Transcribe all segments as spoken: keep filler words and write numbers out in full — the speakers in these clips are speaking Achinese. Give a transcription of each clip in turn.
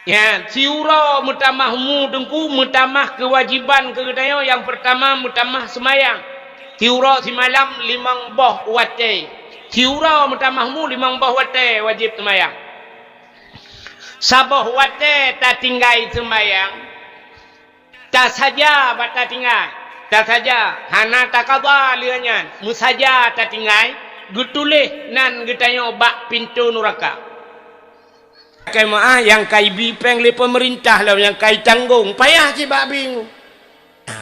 Ya, siuroe meutamah umu Teungku, meutamah keuwajiban keu geutanyoe. Nyang peurtama meutamah seumayang. Siuroe simalam limong boh watée. Siuroe meutamah umu limong boh watée wajéb seumayang. Saboh watée tatinggai seumayang, tasaja bak tatinggai, tasaja, hana takaba lheueh nyan, meusaja tatinggai, geutuléh nan geutanyoe bak pintoe nuraka. Lakée meuáh nyang ka ibi péng lé peumeurintah lom nyang ka itanggong, payah cit bak bingung.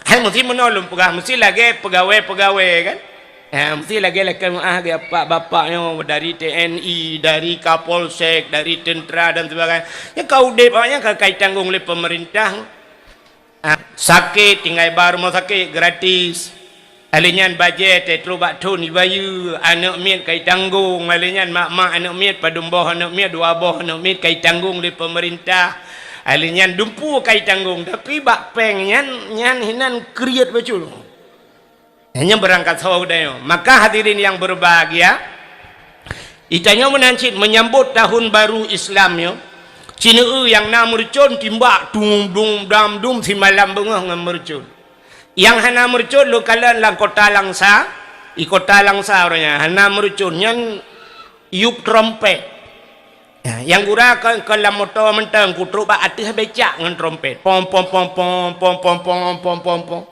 Hai meusti meunoe lôn peugah, meusti lagée peugawée-peugawée kan? Ha, meusti lagée lakée meuáh geuh bapak-bapak nyoe dari T N I, dari Kapolsek, dari teuntera dan sebagainya. Nyang ka udeb awaknyan ka, ka itanggong lé peumeurintah. Ha, sakét tinggai bak rumoh sakét gratis. Ahli nyan bajée teutroh bak thon ibayeue, aneuk miet ka itanggong, ahli nyan mak-mak aneuk miet, padum boh aneuk miet, dua boh aneuk miet ka itanggong lé peumeurintah. Ahli nyan dumpeue ka itanggong, tapi bak péng nyan, nyan hinan kriet bacut. Nyan beurangkat soe geutanyoe. Maka hadirin yang berbahagia, geutanyoe meunan cit menyambot tahun baru Islam nyoe, cineue nyang na meureucon timbak dum dum dam dum simalam beungoh ngon meureucon. Nyang hana meureucon lôn kalon lam kota Langsa, di kota Langsa uroe nyan hana meureucon nyan yup trompet. Ya, nyang gura kon, kon lam moto mantong kutrok bak ateueh becak ngon trompet. Pom, pom, pom, pom.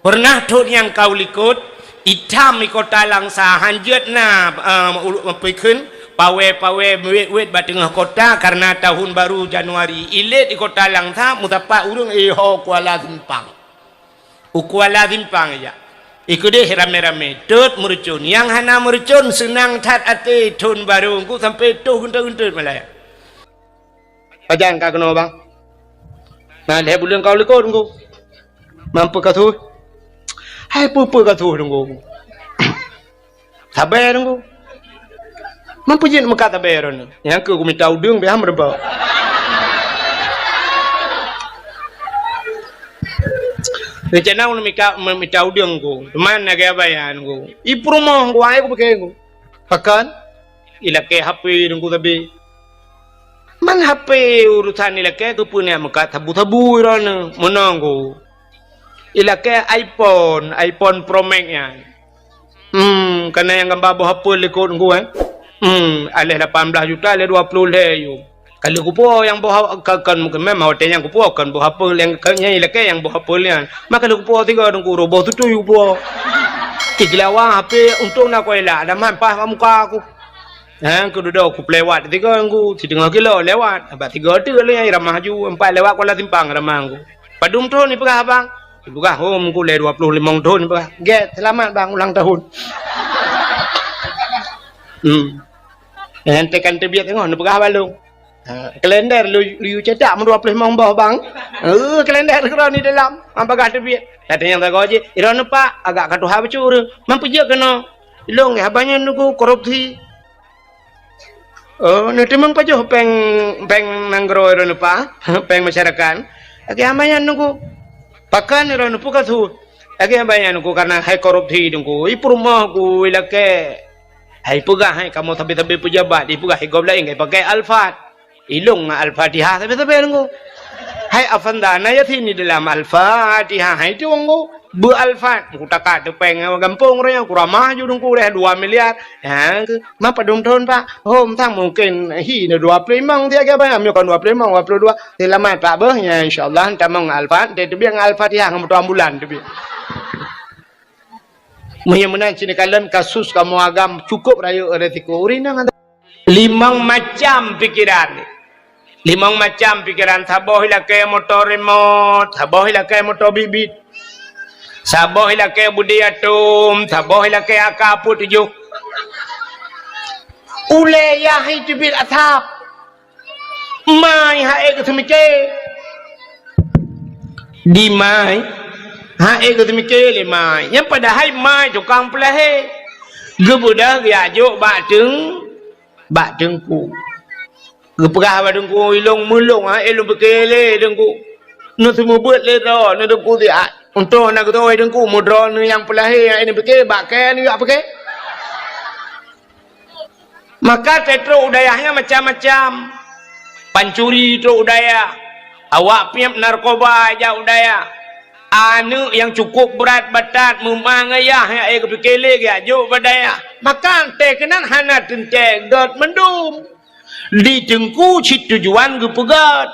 Pernah thon nyang ka u likot, itam di kota Langsa, hanjeuet na, eh, ulu-, peukheun, pawé-pawé meuwét-wét bak teungoh kota karena tahun baru Januari. Ilét di kota Langsa, meusapat ureuëng, eh, ho Kuala Simpang. U Kuala Simpang ijak. Ikeudeh ramé-ramé, tot meureucon. Nyang hana meureucon seunang that até thon barô Teungku sampoe toh geuntot-geuntot malam. Pajan ka keunoe, Bang? Na lhée buleuen ka u likot Teungku. Mampu ka tuh? Hai peue-peue ka tuh Teungku. Sabe Teungku. Man peue jeuet meukat sabe droeneuh? Nyang keu kumita udeueng pih han meureubah. Rencana ulôn mika, me-, mita udeueng Teungku. Teuma lagée abaya Teungku. I peurumoh Teungku, hai kupiké Teungku. Pakon? Ilakée H P Teungku sabe. Man H P urusan ilakée keupeue neujak meukat sabu-sabu droeneuh. Meunoe Teungku. Ilakée iPhone, iPhone Pro Max nyan. Hmm, kana nyang gamba boh apel likot Teungku, eh? Hmm, aléh lapan blaih juta, aléh dua ploh lhée yum. Ka lheueh kupuwoe nyang boh ha-, ka, kan, mungken memang watée nyan kupuwoe kon boh apel nyang ka, nyang ilakée nyang boh apel nyan. Maka lheueh kupuwoe sigoe Teungku, roh boh tutui kupuwoe. Cit geulawa H P untông na kuela, ada man paih bak muka aku. Ha, keududoe kupeuléwat sigoe Teungku, siteungoh kilo lewat. Bak sigoe teuk lé nyang ramah ju, empat lewat Kuala Simpang ramah Teungku. Padum thon ipeugah abang? Ipeugah, "Oh, Teungku lé dua ploh limong thon," ipeugah. "Gét, seulamat bang ulang tahun." Hmm. Nyan tekan teubiet teungoh neupeugah bak lôn. Ha, kalender lu, lu cetak meudua ploh limong boh bang. Eh, kalender keudroe di dalam. Am bagah teubiet. Kata nyang sagoe jih, "Droeneuh Pak, agak ka tuha bacut ureuëng. Man peue jeuet keunoe?" "Ilôn haba nyan Teungku korupsi." "Oh, neuteumeung pajoh péng, péng nanggroe droeneuh Pak, péng masyarakat?" "Lagée haba nyan Teungku." "Pakon droeneuh peue ka su?" "Lagée haba nyan Teungku, karena hai korupsi Teungku. I peurumoh ku ilakée. Hai peugah hai kamoe sabe-sabe peujabat, ipeugah hai gob laén kai pakai Alphard. Ilôn ngon Al-Fatihah sabe-sabe Teungku. Hai Afanda na Yasin di dalam Al-Fatihah hai Teungku. Beu Alphard, kutaka teupeng gampông roh nyan, kuramah ju Teungku deh dua miliar." Ha, ke, "Man padum thon, Pak?" "Oh, mantong mungken hi na dua ploh limong tiga bang, nyoe kon dua ploh limong, dua ploh dua." "Seulamat Pak beuh, ya insyaallah tamong Alphard, teubiet ngon Al-Fatihah ngon moto ambulan teubiet." Meunyoe meunan cit neukalon kasus kamoe agam cukup rayeuk resiko. Ureuëng inong Limong macam pikeran. Limong macam pikeran, saboh ilakée moto remote, saboh ilakée moto bit-bit, saboh ilakée budi atom, saboh ilakée A K empat puluh tujuh. Ulée yah hai teubiet asap. Mai hai geuseumiké. Di mai hai geuseumiké lé mai. Nyang padahai mai tukang peulahé. Geubeudôh geujak jok bak teung bak teungku. Geupeugah bak teungku, "Ilong meulong, ha, ilong pike lé teungku. Neuseumeubeuet lé droe, neu teungku siat. Untông na geutoe teungku meudroe neu nyang peulahé, ha, ilong pike bak kée neu jak pike." Maka teutrok u dayah nyan macam-macam. Pancuri trok u dayah. Awak piep narkoba jak u dayah. Aneuk nyang cukup brat batat, meuma ngon yah nyang ék geupike lé geujak jok bak dayah. Maka teuh keunan hana teuntée gét mandum. Di teungku cit tujuan geupeugét,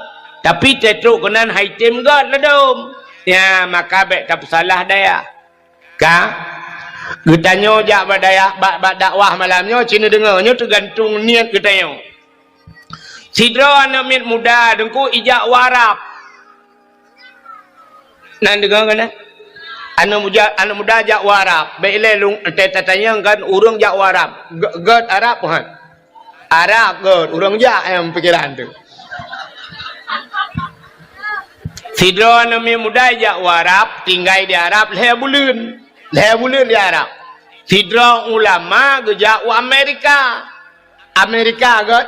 tapi teutrok keunan hai tem gét ladôm. Nyan, maka bék tapeusalah dayah. Ka? Geutanyoe jak bak dayah, bak, bak dakwah malam nyoe, ci neudeungoe, nyoe teugantung niet geutanyoe. Sidroe aneuk miet muda teungku ijak u Arab. Nan deungoe kan, eh? Aneuk muda, aneuk muda jak u Arab. Bék ilée lôn, ta-, tatanyong kan ureuëng jak u Arab. Gét, gét Arab han? Arab gét, ureuëng jak nyang pikiran tu. Sidroe aneuk miet muda jak u Arab, tinggai di Arab lhée buleuen. Lhée buleuen di Arab. Sidroe ulama geujak u Amerika. Amerika gét.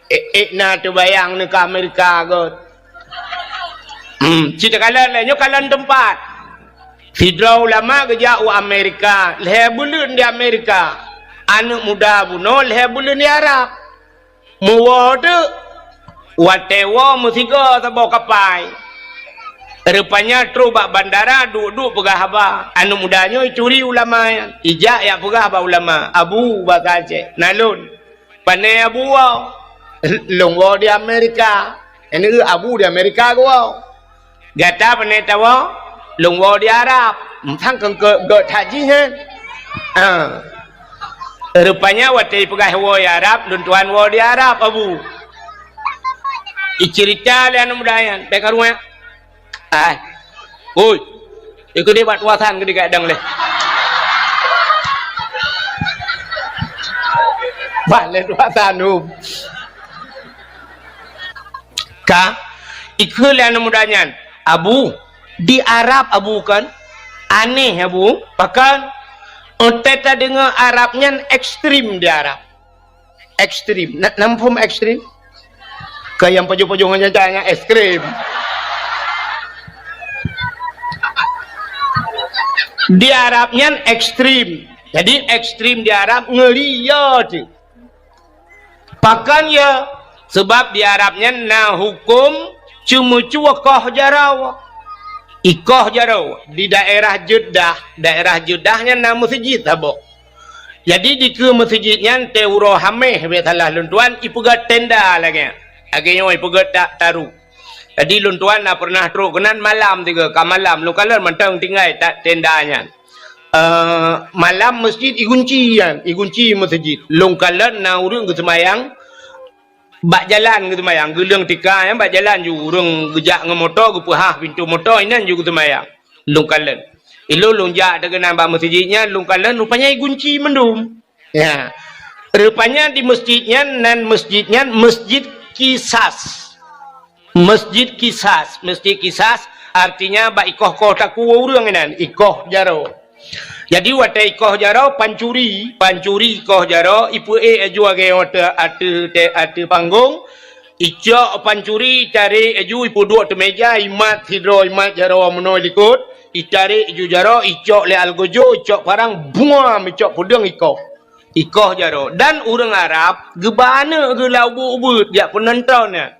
Ék, ék na teubayang neu ka Amerika gét. Hmm, ci takalon lé, nyoe kalon teumpat. Sidroe ulama geujak u Amerika, lhée buleuen di Amerika. Aneuk muda bunoe lhée buleuen di Arab. Meuwoe teuk, watée woe meusigoe saboh kapai. Rupanya trok bak bandara, duek-duek peugah haba. Aneuk muda nyoe ituri ulama nyan. Ijak jak peugah bak ulama, "Abu," basa Aceh, "na lôn." "Pané Abu woe?" "Lôn woe di Amerika." Nyan Abu di Amerika geuwoe. "Gata pané tawoe?" "Lôn woe di Arab." Sang keu gét that jih nyan. Ha. Rupanya watée ipeugah woe di Arab, lôn tuan woe di Arab, Abu. Iceurita lé aneuk muda nyan, bék karueng. Ai. Oi. Ikeu deh bak tuasan keu dikadang leh. Bak lé tuasan, hum. Ka, ikheun lé aneuk muda nyan, "Abu, di Arab Abu kan? Aneh Abu, pakon?" Entée tadeungoe Arab nyan ekstrem di Arab. Ekstrem. Na, na muphom ekstrem? Keu nyang pajoh-pajoh ngon nyan, nyan ekstrem. Di Arab nyan ekstrem. Jadi ekstrem di Arab ngeuri yo tu. Pakon ya? Sebab di Arab nyan na huköm ceumeucue koh jaroe. Ikoh jaroe di daerah Jeddah, daerah Jeddah nyan na meuseujid saboh. Jadi dikeue meuseujid nyan teuh uroe Hameh, bék salah lôn tuan, ipeugét tenda lagée nyan. Lagée nyoe ipeugét ta-, taru. Jadi lôn tuan na pernah trok keunan malam tiga, ka malam lôn kalon mantong tinggai ta-, tenda nyan. Eh, malam meuseujid igunci nyan, igunci meuseujid. Lôn kalon na ureuëng geuseumayang bak jalan geuseumayang, geuleueng tika nyan bak jalan ju ureuëng geujak ngon moto, geupeuhah pintoe moto, inan ju geuseumayang. Lôn kalon. Ilôn lôn jak teuh keunan bak meuseujid nyan, lôn kalon rupanya igunci mandum. Ya. Rupanya di meuseujid nyan, nan meuseujid nyan Meuseujid Qisas. Meuseujid Qisas, Meuseujid Qisas artinya bak ikoh-koh takue ureuëng inan, ikoh jaroe. Jadi watée ikoh jaroe pancuri, pancuri ikoh jaroe, ipeuék laju lagée ateueh, ateueh, ateueh panggong, icok pancuri, itarek laju, ipeuduek teumeuja, imat sidroe, imat jaroe meunoe likot, itarek laju jaroe, icok lé algojo, icok parang, buam, icok peudeueng ikoh. Ikoh jaroe. Dan ureuëng Arab geuba aneuk geuh lam ubeuet-ubeuet jak peunonton nyan.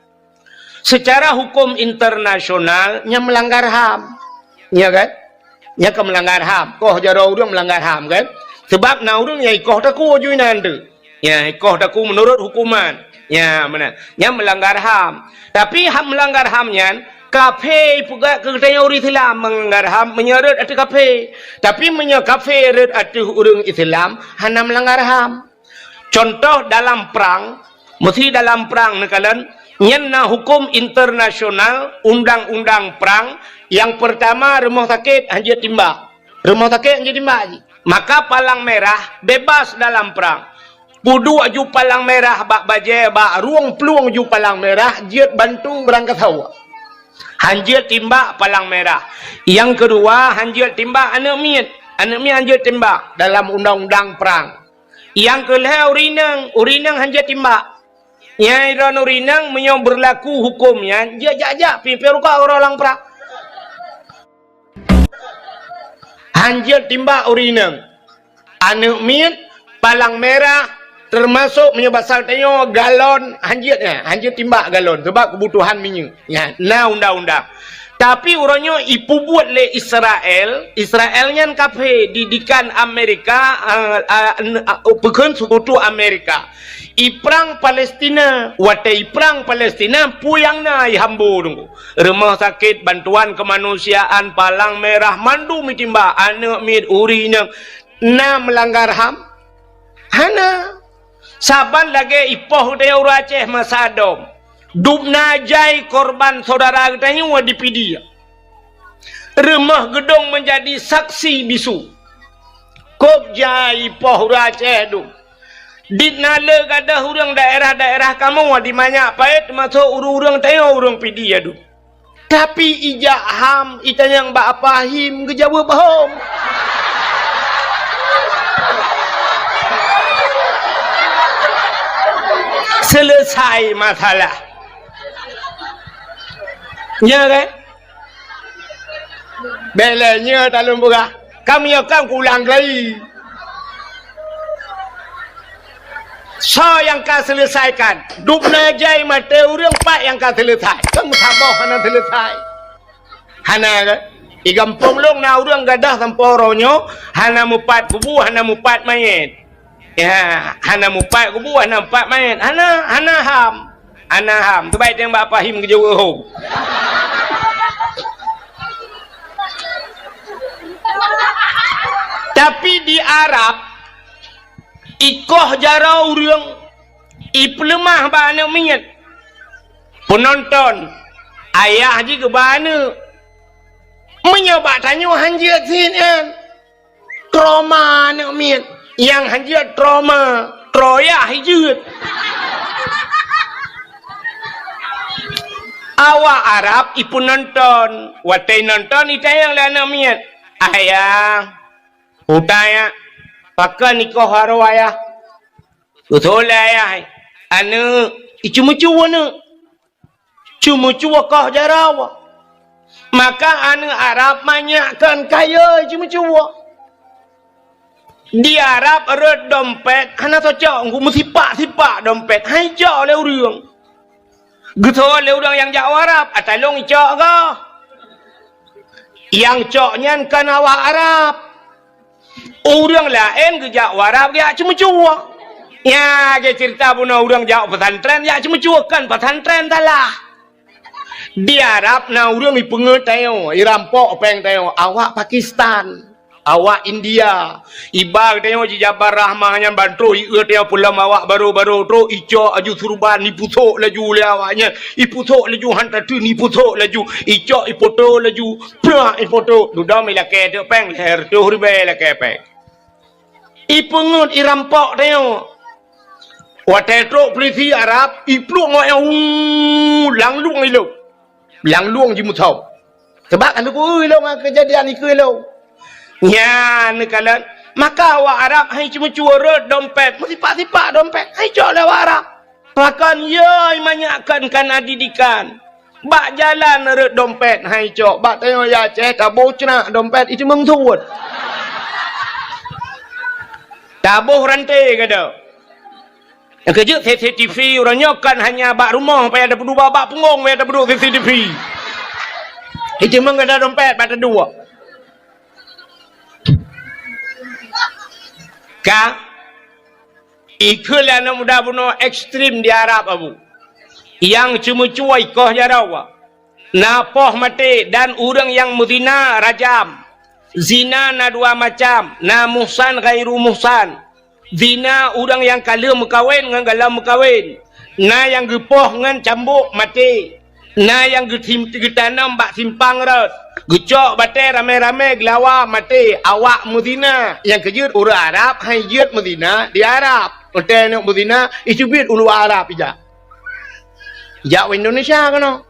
Secara huköm internasional, nyan meulanggar ham. Ya kan? Nyan ka meulanggar ham. Koh jaroe ureuëng meulanggar ham kan? Sebab na ureuëng nyang ikoh takue ju inan tu. Ya, ikoh takue meunurot huköman. Ya, meunan. Nyan meulanggar ham. Tapi hak meulanggar ham nyan, kafé ipeugah keu geutanyoe ureuëng Islam meulanggar ham meunyoe rhot ateueh kafé. Tapi meunyoe kafé rhot ateueh ureuëng Islam, hana meulanggar ham. Contoh dalam prang, meusi dalam prang neukalon, nyan na huköm internasional, undang-undang prang, nyang peurtama rumoh sakét hanjeuet timbak. Rumoh sakét hanjeuet timbak jih. Maka palang merah bebas dalam prang. Peuduek ju palang merah bak bajée, bak rueng plueng ju palang merah, jeuet bantu beurangkasoe. Hanjeuet timbak palang merah. Nyang keudua, hanjeuet timbak aneuk miet. Aneuk miet hanjeuet timbak dalam undang-undang prang. Nyang keu lhée ureuëng inong, ureuëng inong hanjeuet timbak. Nyang droeneuh ureuëng inong meunyoe beurlaku huköm nyan, jeuet jak-jak pih, pih rugoe uroe lam prang. Hanjeuet timbak ureuëng inong. Aneuk miet, palang merah, Teumasok meunyoe basa tanyoe galon hanjeuet nyan, hanjeuet timbak galon sabab keubutuhan minyeuk. Nyan, na undang-undang. Tapi uroe nyoe ipubuet lé Israel, Israel nyan kafé, didikan Amerika, a, a, n-, a, peukheun seukutu Amerika. Iprang Palestina, watée iprang Palestina, peue nyang na ihambo teungku. Rumoh sakét, bantuan keumanusiaan, Palang Merah, mandum itimbak, aneuëk miet, ureuëng inong, na meulanggar ham? Hana. Saban lagée ipoh geutanyoe ureuëng Aceh masa dom. Dubna jai korban syedara geutanyoe di Pidie. Rumoh geudong meunjadi saksi bisu. Kôb jai ipoh ureuëng Aceh dum. Dit na le gadôh ureuëng daerah-daerah kamoe di Manyak Payet, teumasok ureuëng-ureuëng tanyoe ureuëng Pidie dum. Tapi ijak ham, itanyong bak Apa Him, geujaweueb hom. Selesai masalah. Nya kan? Bèk lé nyoe talôn peugah. Ka meunyoe kan kuulang lagi. Soe nyang ka seuleusaikan? Dubna jai maté ureuëng, pat nyang ka seuleusai? Kan meusaboh hana seuleusai. Hana kan? Di gampông lôn na ureuëng gadôh sampoe uroe nyoe hana mupat kubu, hana mupat manyét. Ya, hana mupat kubu, hana mupat manyét. Hana, hana ham. Hana ham. Teubai teueng bak Apa Him geujaweueb hom. Tapi di Arab, ikoh jaroe ureuëng, ipeuleumah bak aneuëk miet. Peunonton, ayah jih geuba aneuëk. Meunyoe bak tanyoe hanjeuet cit nyan. Trauma aneuëk miet. Nyang hanjeuet trauma, troyah jeuet. Awak Arab ipeunonton. Watée nonton itanyong lé aneuëk miet, "Ayah, utaya, pakon ikoh jaroe ayah?" Beutôi lé ayah, aneuëk, iceumeucue aneuëk. Ceumeucue koh jaroe. Maka aneuëk Arab manyak kon kayée ceumeucue. Di Arab rot dompet hana tacok, meusipak-sipak dompet, han icok lé ureuëng. Geutho lé ureuëng nyang jak u Arab, ata lôn icok goh. Nyang cok nyan kon awak Arab. Ureuëng laén geujak u Arab geujak ceumeucue. Nya, geuceurita bunoe ureuëng jak pesantren jak ceumeucue, kon pesantren salah. Di Arab na ureuëng ipeungeut tanyoe, irampok péng tanyoe, awak Pakistan, awak India. Iba geutanyoe jijabar rahmah nyan ban troh ieu tanyoe peulom awak barô-barô troh icok aju surban, ipusok laju lé awak nyan, ipusok laju han tateun, ipusok laju, icok ipoto laju. Prak ipoto, dudom ilakée teuk péng, lhée reutôh ribée ilakée péng. Ipeungeut irampok tanyoe. Watée trok peulisi Arab, ipluek ngon nyang, uu, langlueng ilong. Langlueng jimusau. Sabab ka neupeu ilong ngon keujadian ikeue ilong. Nyan neukalon, maka awak Arab han iceumeucue rot dompet, meusipak-sipak dompet, han icok lé awak Arab. Pakon yö manyak kon kana didikan. Bak jalan rot dompet han icok, bak tanyoe ya Aceh taboh ceunak dompet iteumeung suet. Taboh ranté gata. Nyang keujeuet C C T V uroe nyoe kon hanya bak rumoh payah tapeuduek, bak punggong payah tapeuduek C C T V. Iteumeung gata dompet bak taduek. Ka Ikheun lé aneuk muda bunoe ekstrem di Arab, Abu. Nyang ceumeucue ikoh jaroe, na poh maté dan ureuëng nyang meuzina rajam. Zina na dua macam, na muhsan ghairu muhsan. Zina ureuëng nyang ka lheueh meukawen ngon gohlom meukawen. Na nyang geupoh ngon cambuk maté. Na nyang geusim-, geutanom bak simpang rot, geucok batée ramé-ramé geulawa maté, awak meuzina. Nyang keujeuet ureuëng Arab han jeuet meuzina di Arab. Watée neuk meuzina, iteubiet u luwa Arab ijak. Jak u Indonesia keunoe.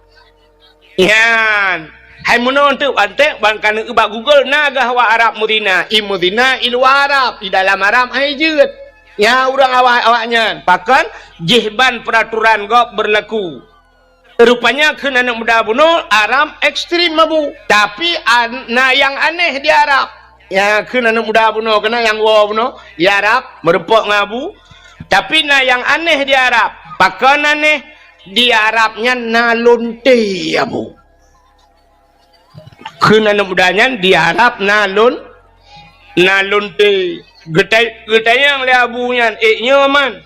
Nyan. Hai meunoe teuk, antek ban ka neuk bak Google, na gah awak Arab meuzina. I meuzina i luwa Arab, i dalam Arab han jeuet. Nyan ureuëng awak, awak nyan. Pakon? Jih ban peuraturan gob beurlaku. Rupanya kheun aneuk muda bunoe Arab ekstrem, Abu. Tapi an-, na nyang aneh di Arab. Nyang kheun aneuk muda bunoe keunan nyang woe bunoe, di Arab, meurumpok ngon Abu. Tapi na nyang aneh di Arab. Pakon aneh? Di Arab nyan na lonte, Abu. Kheun aneuk muda nyan, di Arab na lon-, na lonte. Geutai-, geutanyong lé Abu nyan, "Eh, nyoe man?"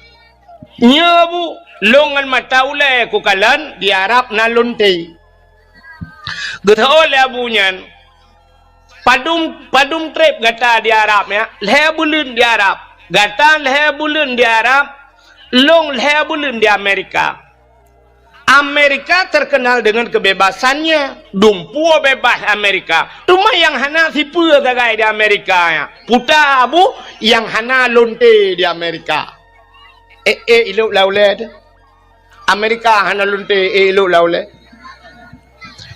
"Nyoe, Abu, lôn ngon mata ulée kukalon, di Arab na lonte." Geuteu'oh lé Abu nyan, "Padum, padum treb gata di Arab, ya?" "Lhée buleuen di Arab." "Gata lhée buleuen di Arab, lôn lhée buleuen di Amerika." Amerika terkenal dengan kebebasannya. Dumpeue bebas Amerika. Teuma nyang hana sipeue sagai di Amerika nyan. Peue ta, Abu, nyang hana lonte di Amerika. Eh, eh, ilok lam ulée teuh. Amerika hana lonte, eh, ilok lam ulée.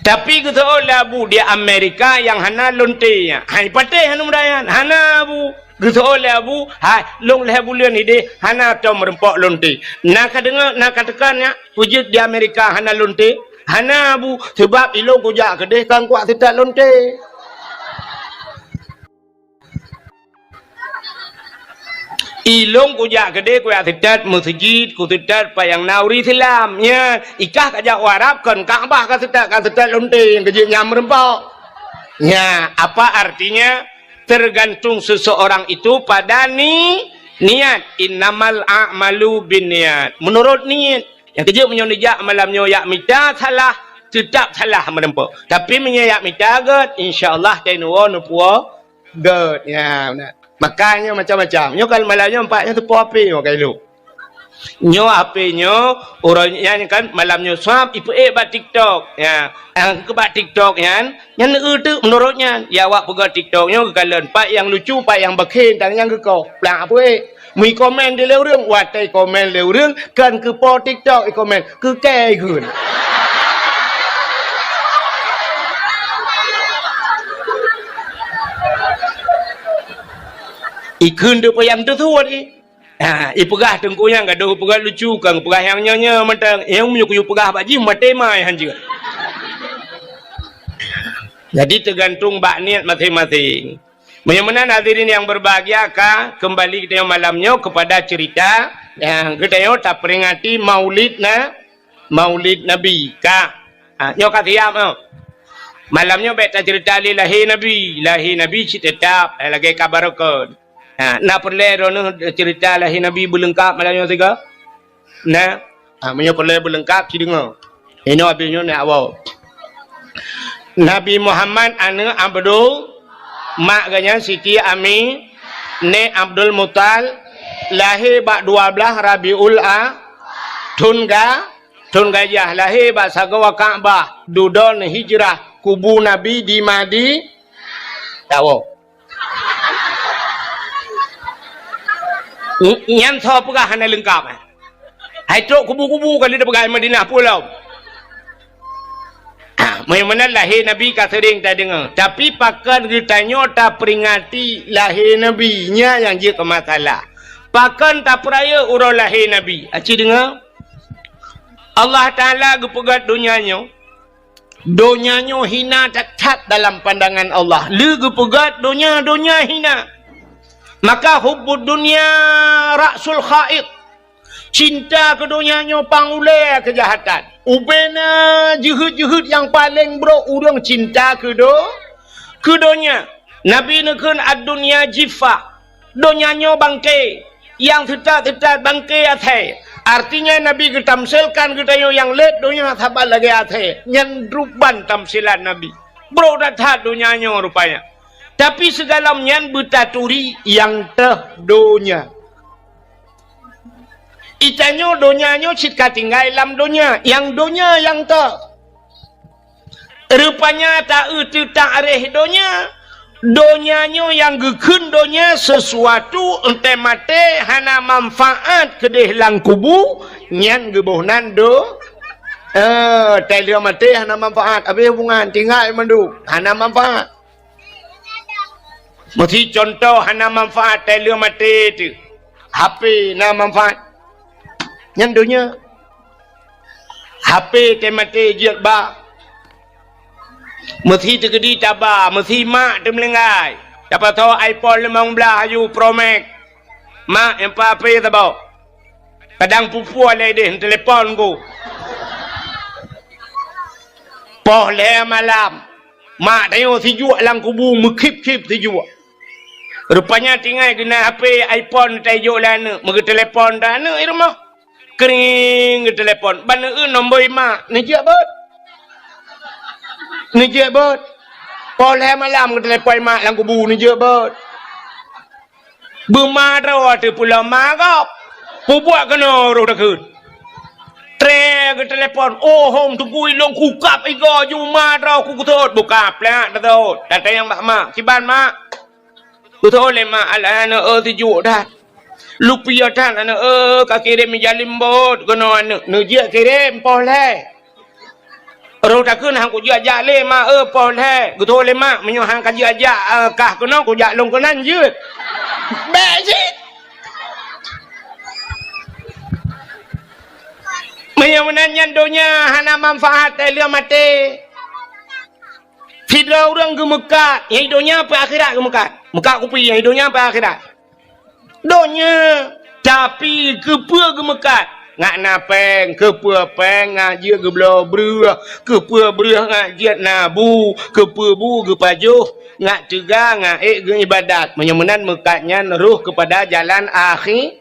Tapi geuteu'oh lé Abu di Amerika nyang hana lonte nyan. Hai patéh aneuk muda nyan. Hana, Abu. Geuteu'oh lé Abu, hai, lôn lhée buleuen idéh, hana tom meureumpok lonte. Na ka deungoe, na ka teuka nyak, peue jeuet di Amerika hana lonte? Hana, Abu, sabab ilôn kujak keudéh kon kuat seutat lonte. Ilôn kujak keudéh kuat seutat meuseujid, kuseutat pat nyang na ureuëng Islam. Nyan, ikah kajak u Arab kon Ka'bah kaseutat, kaseutat lonte nyang keujeuet nyang meureumpok. Nyan, apa artinya? Tergantung seseorang itu pada ni-, niat. Innamal a'malu binniyat. Menurut niat. Nyang keujeuet meunyoe neujak malam nyoe jak mita salah, teutap salah meureumpok. Tapi meunyoe jak mita gét, insya Allah teunoe neupuwoe gét. Ya, beuna. Makanya macam-macam. Nyoe kan malam nyoe empat nyoe teupoh api nyoe kailuk. Nyoe H P nyoe, uroe nyan kan malam nyoe swab ipeuék bak TikTok. Ya, nyang keu bak TikTok nyan, nyan eu teuk meunurot nyan. Ya awak peugah TikTok nyoe geukalon pat nyang lucu, pat nyang bakhen, tan nyang geukoh. Plak peuék. Meuikomen dilèe ureueng, watèe ikomen lé ureueng, kan keu po TikTok ikomen, keu kèe ikheun. Ikheun deuk payang teusuet i. Ha, ipeugah teungku nyang gadoh peugah lucu, kang peugah nyang nyoe-nyoe mantong. Nyang meunyoe kuyue peugah bak jih maté mai hanjeuet. Jadi teugantung bak niet maséng-maséng. Meunyoe meunan hadirin yang berbahagia, ka kembali kita malam nyoe kepada cerita yang kita nyoe taperingati Maulid na, Maulid Nabi. Ka. Ha, nyoe ka siap nyoe. Malam nyoe bèk tacerita lé lahé Nabi. Lahé Nabi cit teutap, eh, lagèe ka barokon. Ha, na peureulèe droeneuh cerita lahé Nabi beuleungkap malam nyoe sigoe? Na. Ha, meunyoe peureulèe beuleungkap, ci deungö. Inoe abéh nyoe na awai. Nabi Muhammad aneuk Abdul, mak geuh nyan Siti Ami, nèk Abdul Muthalib, lahé bak dua blaih Rabiul A, thon ga-, thon gajah, lahé bak sagoe Ka'bah, dudoe hijrah, kubu Nabi di Madi-, tawoe. Ny-, nyan soe peugah hana leungkap, eh? Hai trok kubu-kubu ka lheueh peugah Madinah pulo. Ah, meunyoe meunan lahé Nabi ka seuring tadeungö. Tapi pakon geutanyoe taperingati lahé Nabi, nyan nyang jeuet keu masalah. Pakon tapeurayeuk uroe lahé Nabi? Aci deungö. Allah Taala geupeugöt donya nyoe. Donya nyoe hina that-that dalam pandangan Allah. Lé geupeugöt donya, donya hina. Maka hubbud dunya ra'sul khati'ah. Cinta keu donya nyoe pang ulèe keujahatan. Ubena jeuhet-jeuhet nyang paleng brok ureueng cinta keu do-, keu donya. Nabi neukheun, "Ad-dunya jiffah." Donya nyoe bangke, nyang teutat-teutat bangke asèe. Artinya Nabi geutamsilkan geutanyoe nyang lét donya saban lagèe asèe. Nyan ruban tamsilan Nabi. Brok that-that donya nyoe rupanya. Tapi sigohlom nyan beutaturi nyang teuh donya. Geutanyoe donya nyoe cit ka tinggai lam donya, nyang donya nyang teuh. Rupanya ta-eu teutak réh donya. Donya nyoe nyang geukheun donya sesuatu, entèe maté hana manfaat keudéh lam kubu, nyan geuboh nan do-, eh, tai lheueh maté hana manfaat, abéh hubungan, tinggai mandum, hana manfaat. Meusi contoh hana manfaat tai lheueh maté teuh. H P na manfaat. Nyan donya. H P teuh maté jeuet ba. Meusi teukeudi taba, meusi mak teumeulinggai. Tapasoe iPhone limong blaih aju Pro Max. Mak, nyang pa H P saboh. Kadang pupue lé deh, telepon ku. Poh lhèe malam, mak tanyoe sijuek lam kubu, meukhip-khip sijuek. Rupanya tinggai geunan H P iPhone tajok lé aneuk, meugeuteulepon dah aneuk i rumoh. Kring, geuteulepon. Ban eu nombor i mak, neujeuet beuet. Neujeuet beuet. Poh lhèe malam geuteulepon i mak lam kubu, neujeuet beuet. Beuma droe teuh pulo ma gob. Pubuet keunoe roh takheun. Tré geuteulepon, "Oh, hom teungku ilôn kukab igoe ju ma droe ku geutot." Buka plak geutot. Datang nyang bak mak. "Kiban, Mak?" Geutot lé mak, "Alah aneuk, eu, sijuek that. Lupiah that aneuk, eu, kakirém ija limbot keunoe aneuk." Neujeuet kirém poh lhèe. Roh takheun, "Han kujeuet jak lé, Mak, eu, poh lhèe." Geutot lé mak, "Meunyoe han kajeuet jak, eu, kah keunoe, kujak lôn keunan jeuet." Bèk cit. Meunyoe meunan nyan donya hana manfaat, teuh lheueh maté. Sidroe ureueng geumeukat, nyang i donya peue akhirat geumeukat. Meukat kupi, nyang i donya peue akhirat. Donya, tapi keupeue geumeukat? Ngat na péng, keupeue péng ngat jeuet geubloe breueh, keupeue breueh ngat jeuet na bu, keupeue bu geupajoh, ngat teuga, ngat ék geuibadat. Meunyoe meunan meukat nyan roh keupada jalan akhi-,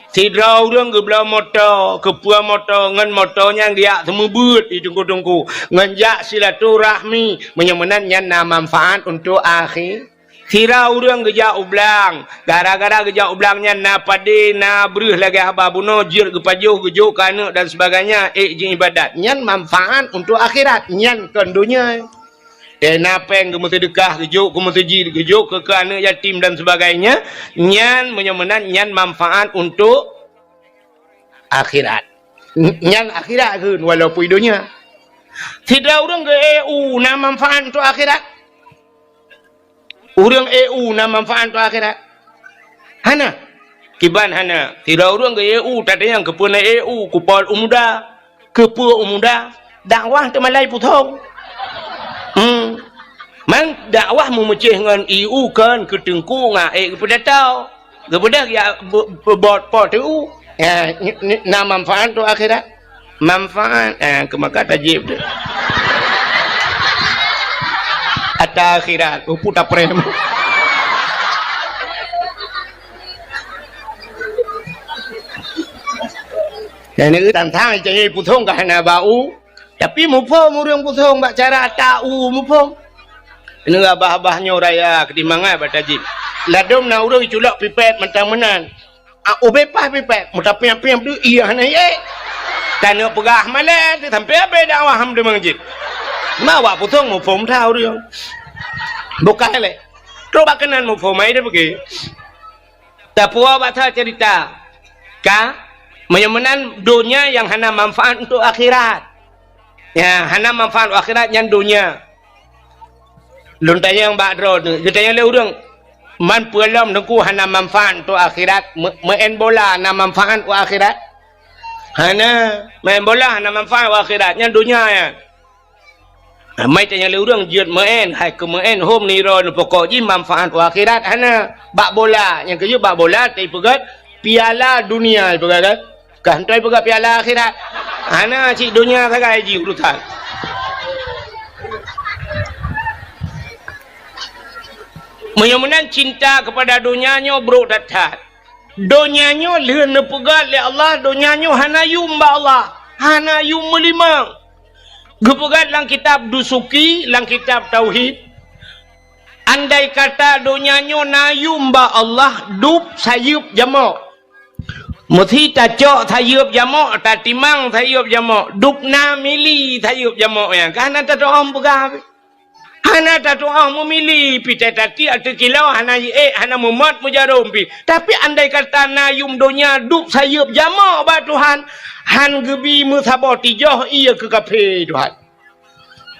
Sidroe ureueng geubloe moto, keupeue moto, ngon moto nyan geujak seumeubeuet di teungku-teungku, ngon jak silaturahmi, meunyoe meunan nyan na manfaat untuk akhi-, Sira ureueng geujak u blang, gara-gara geujak u blang nyan na padé, na breueh lagèe haba bunoe, jeuet geupajoh, geujok keu aneuk dan sebagainya, ék jiibadat. Nyan manfaat untuk akhirat, nyan kon donya. Eh, na péng geumeuseudeukah, geujok keu meuseujid, geujok keu, keu aneuk yatim dan sebagainya, nyan meunyoe meunan, nyan manfaat untuk akhirat. N-, nyan akhirat kheun, walaupun i donya. Sidroe ureueng geu-E U na manfaat untuk akhirat? Ureueng E U na manfaat untuk akhirat? Hana. Kiban hana. Sidroe ureueng geu-E U, tatanyong keupeue na E U, kupol u muda. Keupeue u muda? Dakwah teumalai puthong. Hmm. Man dakwah meumeucéh ngon E U kon keu teungku ngon ék geupeudata. Geubeudôh ya be-, be-, bot po teu. Ya, ni, ni, na manfaat tu akhirat. Manfaat, eh, keu maka tajib tu. Ata akhirat, upu taprem. Dan ni tantang cari puthong ka hana bau. Tapi muphom ureueng puthong bak cara ata u muphom. Ini abah-abah nyoe raya keutimbangan bak tajib. Ladom na ureueng culok pipet mantang meunan. Ah, ubé pah pipet, meutampiang-piang tu iya hana ye. Taneuk peugah malèe, sampai abé dakwah ham di masjid. Ma awak puthong muphom that ureueng. Bukan lé. Trok bak keunan muphom ai dia pergi. Tapuwoe bak that cerita. Ka? Meunyoe meunan donya nyang hana manfaat untuk akhirat. Ya, hana manfaat untuk akhirat nyan donya. Lôn tanyong bak droe tu, geutanyong lé ureueng, "Man peue lom Teungku hana manfaat untuk akhirat? Me-, meu'en bola na manfaat untuk akhirat?" Hana, meu'en bola hana manfaat untuk akhirat, nyan donya nyan. Amai tanyong lé ureueng jeuet meu'en, hai keu meu'en hom niro neupokok jih manfaat u akhirat hana. Bak bola, nyang keujeuet bak bola teupeugöt piala dunia ipeugöt kan? Kah hana ipeugöt piala akhirat. Hana cit donya sagai jih urusan. Meunyoe meunan cinta keupada donya nyoe brok that-that. Donya nyoe lheueh neupeugöt lé Allah, donya nyoe hana yum bak Allah, hana yum meulimong. Geupeugöt lam kitab Dusuki, lam kitab Tauhid, andai kata donya nyoe na yum bak Allah, dub sayeuep jamok. Meusi tacok sayeuep jamok, tatimang sayeuep jamok, dub na mili sayeuep jamok nyan, ka hana tatu'oh peugah. Hana tatu'oh meumili, pi teutateuek ateueh kilo, hana jiék, hana meumot meujarom pi. Tapi andai kata na yum donya dub sayeuep jamok bak Tuhan, han geubi meusaboh tijoh ie keu kafé Tuhan.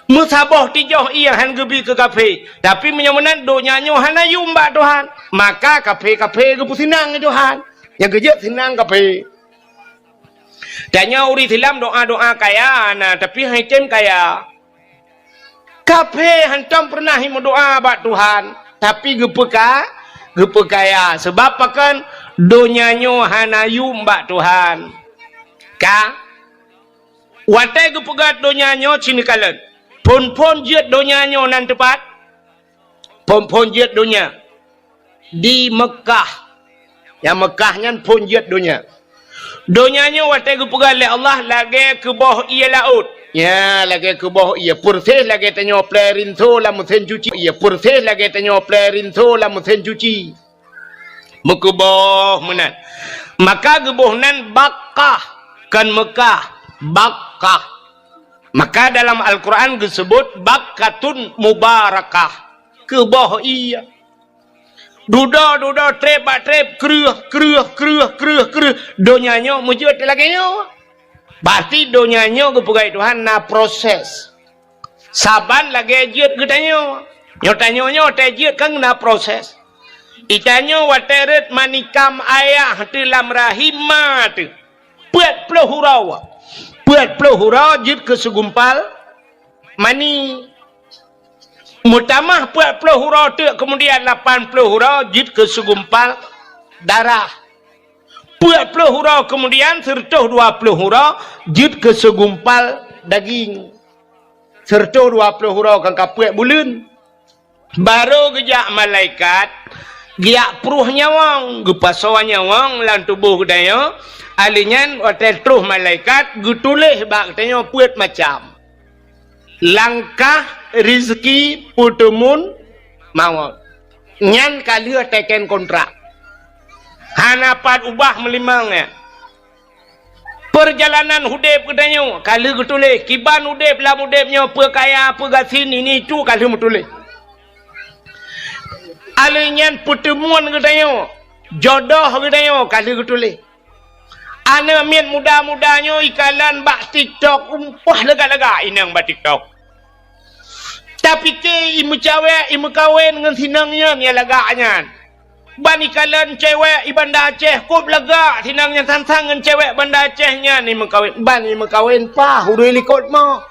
Meusaboh tijoh ie han geubi keu kafé. Tapi meunyoe meunan donya nyoe hana yum bak Tuhan, maka kafé-kafé geupeuseunang lé Tuhan. Nyang keujeuet seunang kafé. Tanyoe ureueng Islam doa-doa kaya na, tapi han item kaya. Kafé hantom peureunah meudoa bak Tuhan, tapi geupeuka-, geupeukaya. Sabab pakon? Donya nyoe hana yum bak Tuhan. Ka, watée geupeugah donya nyoe sinikalon, phon-phon jeuet donya nyoe nan teupat, phon-phon jeuet donya di Meukah. Nyang Meukah nyan phon jeuet donya. Donya nyoe watée geupeugah lé Allah lagée keuboh ié laôt. Nya, lagée keuboh ié, peureséh lagée tanyoe plé rinso lam meusén cuci. Ié, peureséh lagée tanyoe plé rinso lam meusén cuci. Meukeuboh meunan. Maka geuboh nan Bakkah, kon Meukah, Bakkah. Maka dalam Al-Quran geuseubut Bakkatun Mubarakah, keuboh ié. Dudoe, dudoe, treb bak treb, kreueh, kreueh, kreueh, kreueh, kreueh. Donya nyoe meujeuet lagée nyoe. Berarti donya nyoe geupeugah Tuhan na proses. Saban lagée jeuet geutanyoe. Nyoe tanyoe nyoe watée jeuet kan na proses. Itanyoe watée rhot manikam ayah teuh lam rahim ma teuh, peuet ploh uroe. Peuet ploh uroe jeuet keu sigumpal mani. Meutamah peuet ploh uroe teuk, keumudian lapan ploh uroe jeuet keu sigumpal darah. Peuet ploh uroe keumudian, seureutôh dua ploh uroe jeuet keu sigumpal daging. Seureutôh dua ploh uroe kan ka peuet buleuen. Barô geujak malaikat, geujak pruh nyawöng, geupasoe nyawöng lam tuboh geutanyoe. Ahli nyan watée troh malaikat geutuléh bak geutanyoe peuet macam. Langkah, rizki, peuteumun, mawöt. Nyan ka lheueh teken kontrak. Hana pat ubah meulimong nyan. Peurjalanan udeb geutanyoe ka lheueh geutuléh, kiban udeb lam udeb nyoe, peue kaya, peue gasien, ini itu ka lheueh meutuléh. Ahli nyan peuteumun geutanyoe, jodoh geutanyoe ka lheueh geutuléh. Aneuk miet muda-muda nyoe ikalon bak TikTok, umpah lagak-lagak inong bak TikTok. Tapike imeucawek, imeukawen ngon sinong nyan nyang lagak nyan. Ban ikalon cewek i Banda Aceh, kop lagak sinong nyan sang-sang ngon cewek Banda Aceh nyan imeukawen. Ban imeukawen paih udui likot mo.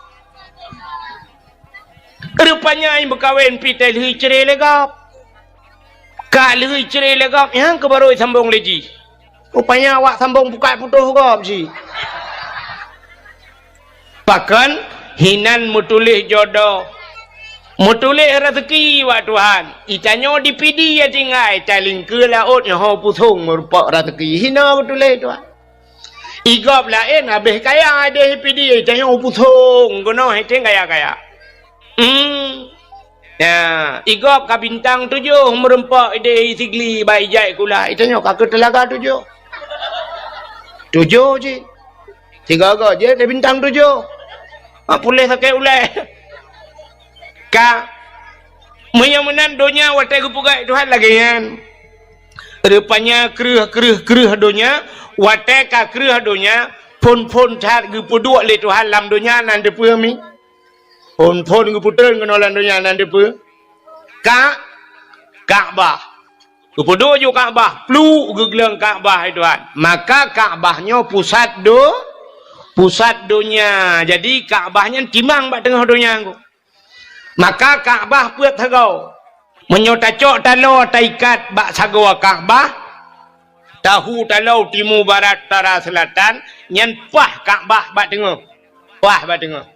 Rupanya imeukawen pih teuh lheueh icre lé gob. Ka lheueh icre lé gob, nyang keuh barô isambong lé jih. Rupanya awak sambong bukai putôh gob jih. Pakon hinan meutuléh jodoh, meutuléh raseuki bak Tuhan. Itanyoe di Pidie ya tinggai, talingkeue laôt nyoe ho pusong meurumpok raseuki. Hina meutuléh Tuhan. Igob laén habéh kaya ideh Pidie, itanyoe pusong keunoe iténg kaya-kaya. Hmm. Ya, igob ka bintang tujoh meurumpok ideh Sigli bak ijai kula, itanyoe ka keu teulaga tujoh. Tujoh cit. Sigoe-goe jeuet lé bintang tujoh. Ha, puléh sakét ulée. Ka. Meunyoe meunan donya watée geupeugah Tuhan lagée nyan. Rupanya kreueh, kreueh, kreueh donya, watée ka kreueh donya, phon-phon that geupeuduek lé Tuhan lam donya nan teupeue mi. Phon-phon geupeutrön keunoe lam donya nan teupeue. Ka, Ka'bah. Geupeuduek ju Ka'bah, pluek geugleueng Ka'bah, hai Tuhan. Maka Ka'bah nyoe pusat do-, pusat donya. Jadi Ka'bah nyan timang bak teungoh donya nyoe. Maka Ka'bah peuet sagoe. Meunyoe tacok taloe taikat bak sagoe Ka'bah, tahu taloe timu barat utara seulatan, nyan paih Ka'bah bak teungoh. Paih bak teungoh.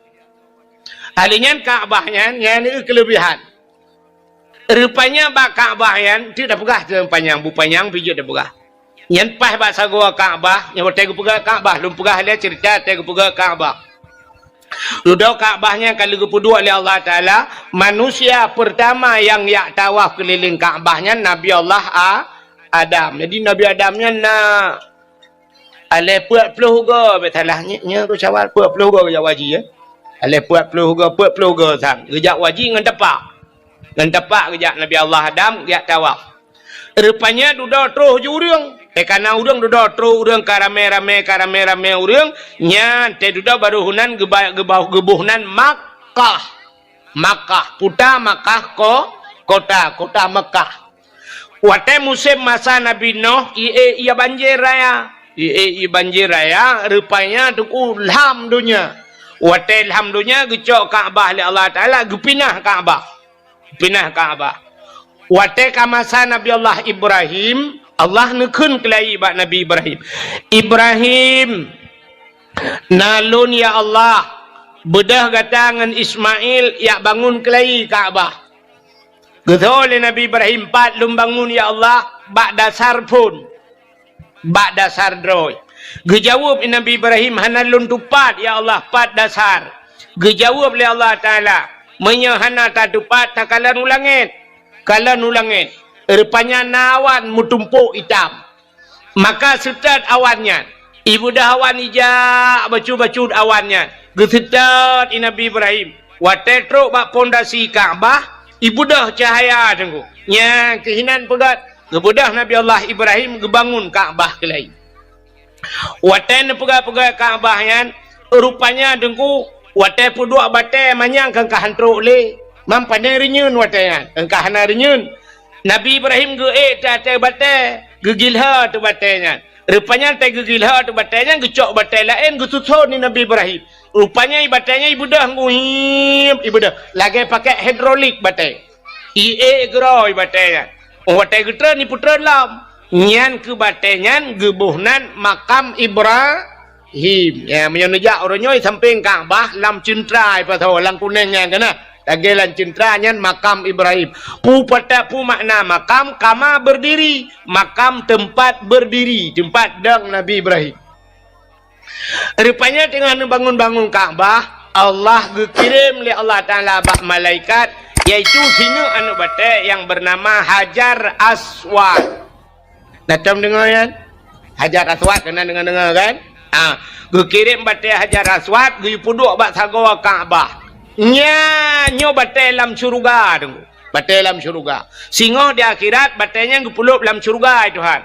Ahli nyan Ka'bah nyan, nyan keuleubihan. Rupanya bak Ka'bah nyan, teuk tapeugah teuh panyang, bu panyang pih jeuet tapeugah. Nyan paih bak sagoe Ka'bah, nyang watée geupeugah Ka'bah, lôn peugah lé ceurita watée geupeugah Ka'bah. Dudoe Ka'bah nyan ka lheueh geupeuduek lé Allah Taala, manusia peurtama nyang jak tawaf keulileng Ka'bah nyan Nabi Allah A-, Adam. Jadi Nabi Adam nyan na Alée peuet ploh goe, bèk salah, nyoe, nyoe keu syawal peuet ploh goe geujak haji, ya. Alée peuet ploh goe, peuet ploh goe sang. Geujak haji ngon tapak. Ngon tapak geujak Nabi Allah Adam, geujak tawaf. Rupanya dudoe troh ju ureuëng. Eh, kana ureuëng dudoe troh ureuëng ka ramé-ramé, ka ramé-ramé ureuëng. Nyan, teuh dudoe barô heunan geuba-, geuba-, geuboh nan Makkah. Makkah, kuta Makkah, ko-, kota, kota Mekah. Watée musém masa Nabi Nuh, ié, ié banjir raya. Ié, ié banjir raya, rupanya teungku lham donya. Watée lham donya, geucok Ka'bah lé Allah Taala, geupinah Ka'bah. Pinah Ka'bah. Watée ka masa Nabi Allah Ibrahim, Allah neukheun keulayi bak Nabi Ibrahim. Ibrahim, "Na lôn, ya Allah, beudôh gata ngon Ismail jak bangun keulayi Ka'bah." Geutho lé Nabi Ibrahim, "Pat lôn bangun, ya Allah?" "Bak dasar phon, bak dasar droe." Geujaweueb Nabi Ibrahim, "Hana lôn tupat, ya Allah, pat dasar." Geujaweueb lé Allah Taala, "Meunyoe hana tatupat, takalon u langét." Kalon u langét, rupanya na awan meutumpôk itam. Maka seutôt awan nyan, ibeudôh awan ijak bacut-bacut awan nyan, geuseutôt i Nabi Ibrahim. Watée trok bak pondasi Ka'bah, ibeudôh cahya teungku. Nyang keuhinan peugét, geubeudôh Nabi Allah Ibrahim geubangun Ka'bah keulayi. Watée neupeugah-peugah Ka'bah nyan, rupanya teungku, watée peuduek batée manyang keu ka han trok lé. Mam pane reunyeun watée nyan, keu ka hana reunyeun. Nabi Ibrahim geuék teuh ateueh batée, geugilhô teuh batée nyan. Rupanya teuh geugilhô teuh batée nyan, geucok batée laén geususon di Nabi Ibrahim. Rupanya i batée nyan ibeudôh nguhiep, ibeudôh lagée pakai hidrolik batée. Iék geuroe i batée nyan. Watée geutreun, ipeutreun lom. Nyan keu batée nyan geuboh nan makam Ibrahim. Ya, meunyoe neujak uroe nyoe sampéng Ka'bah lam ceuntra ipasoe lam kunéng nyan keunoe. Lagée lam ceuntra nyan makam Ibrahim. Peue pata-, peue makna makam? Kama berdiri. Makam tempat berdiri, tempat dong Nabi Ibrahim. Rupanya teungoh neubangun-bangun Ka'bah, Allah geukirém lé Allah Taala bak malaikat, yaitu sineuk aneuk batée nyang beunama Hajar Aswad. Na tom deungoe nyan? Hajar Aswad, keunan deungoe-deungoe kan? Ah, geukirém batée Hajar Aswad geupeuduek bak sagoe Ka'bah. Nya, nyoe batée lam syeuruga teungku. Batée lam syeuruga. Singoh di akhirat, batée nyan geupeulop lam syeuruga, ya Tuhan.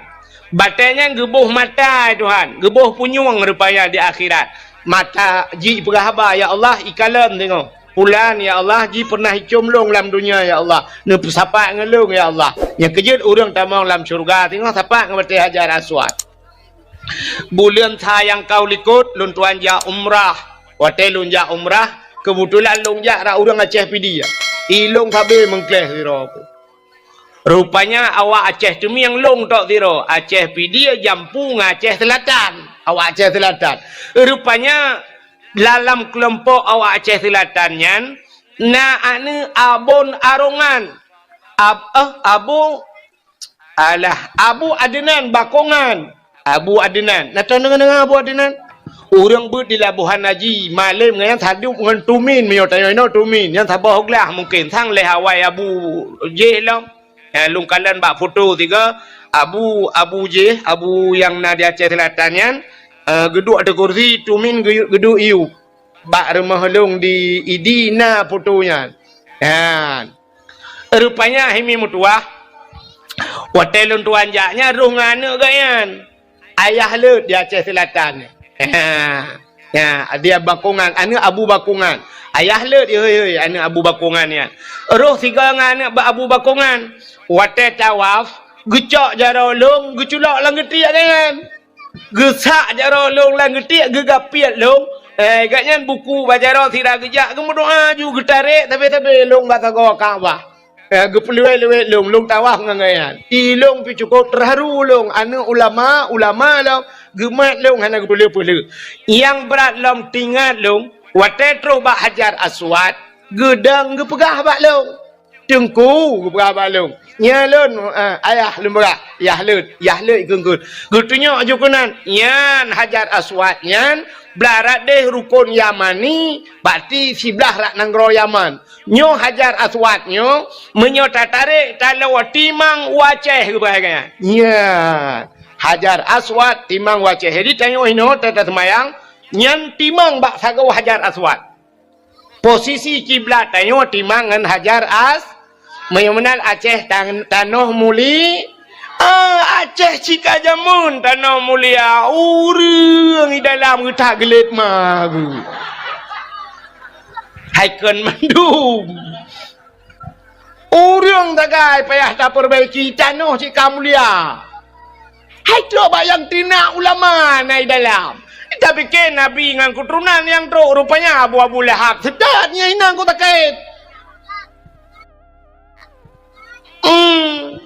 Batée nyan geuboh mata, ya Tuhan. Geuboh punyueng rupanya di akhirat. Mata jipeugah haba, "Ya Allah, ikalon singoh. Pulan, ya Allah, ji pernah icom lôn lam dunia, ya Allah. Neupeusapat ngon lôn, ya Allah." Nyang keujeuet ureuëng tamong lam syeuruga, singoh sapat ngon batée Hajar Aswad. Buleuen sa nyang ka u likot, lôn tuan jak umrah. Watée lôn jak umrah, keubeutulan lôn jak rot ureuëng Aceh Pidie. I lôn sabe meungkléh sidroe. Rupanya awak Aceh Teumieng lôn tok sidroe, Aceh Pidie jampu ngon Aceh Seulatan. Awak Aceh Seulatan. Rupanya dalam keulompok awak Aceh Seulatan nyan, na aneuk Abon Arongan. Ab-, eh, Abu Alah, Abu Adnan Bakongan. Abu Adnan. Na tom deungoe-deungoe Abu Adnan? Ureuëng beuet di Labuhan Haji, malém ngon nyan sadup ngon Tumin, meunyoe tanyoe inoe Tumin, nyan saboh glah mungken, sang lhée awai Abu jih lom. Eh, lôn kalon bak foto tiga, Abu, Abu jih, Abu nyang na di Aceh Seulatan nyan, eh, geuduek ateueh kursi, Tumin geu-, geuduek iyup. Bak rumoh lôn di Idi na foto nyan. Nyan. Rupanya hai mi meutuwah, watée lôn tuan jak nyan rôh ngon aneuk geuh nyan. Ayah leuet di Aceh Seulatan. Ha. Ya, dia Bakongan, aneuk Abu Bakongan. Ayah leuet, hei, hei, aneuk Abu Bakongan nyan. Rôh sigoe ngon aneuk Abu Bakongan. Watée tawaf, geucok jaroe lôn, geuculok lam geutiek nyan. Geusak jaroe lôn lam geutiek, geugapiet lôn. Eh, gobnyan buku bak jaroe sira geujak geumeudoá ju geutarek sabe-sabe lôn bak sagoe Ka'bah. Eh, geupeuleuwet-leuwet lôn, lôn tawaf ngon gobnyan. I lôn pih cukôp teuharu lôn, aneuk ulama, ulama lôn, geumat lôn hana geupeuleueh-peuleueh. Nyang brat lom teuingat lôn, watée trôh bak Hajar Aswad, geudong geupeugah bak lôn. Teungku, geupeugah bak lôn, "Nyan lôn, eh, ayah lôn peugah, yah leuet, yah leuet ikheun-kheun." Geutunyok ju keunan, nyan Hajar Aswad nyan, blah rot deh rukon Yamani, berarti siblah rot nanggroe Yaman. Nyoe Hajar Aswad nyoe, meunyoe tatarek, taloe timang u Aceh geupeugah nyan. Nyan, Hajar Aswad timang u Aceh. Jadi tanyoe inoe, ta-, taseumayang, nyan timang bak sagoe Hajar Aswad. Posisi kiblat tanyoe timang ngon Hajar As-, meunyoe meunan Aceh tan-, tanoh muli-, ah, Aceh cit ka jameun tanoh mulia, ureuëng i dalam geutak geulet ma geuh. Hai kon mandum. Ureuëng sagai payah tapeureubaieki, tanoh cit ka mulia. Hai trok bak nyang teunak ulama na i dalam. Tapike Nabi ngon keuturonan nyang trok, rupanya Abu, Abu Lahab. Seutôt nyan inong ku takét. Hmm.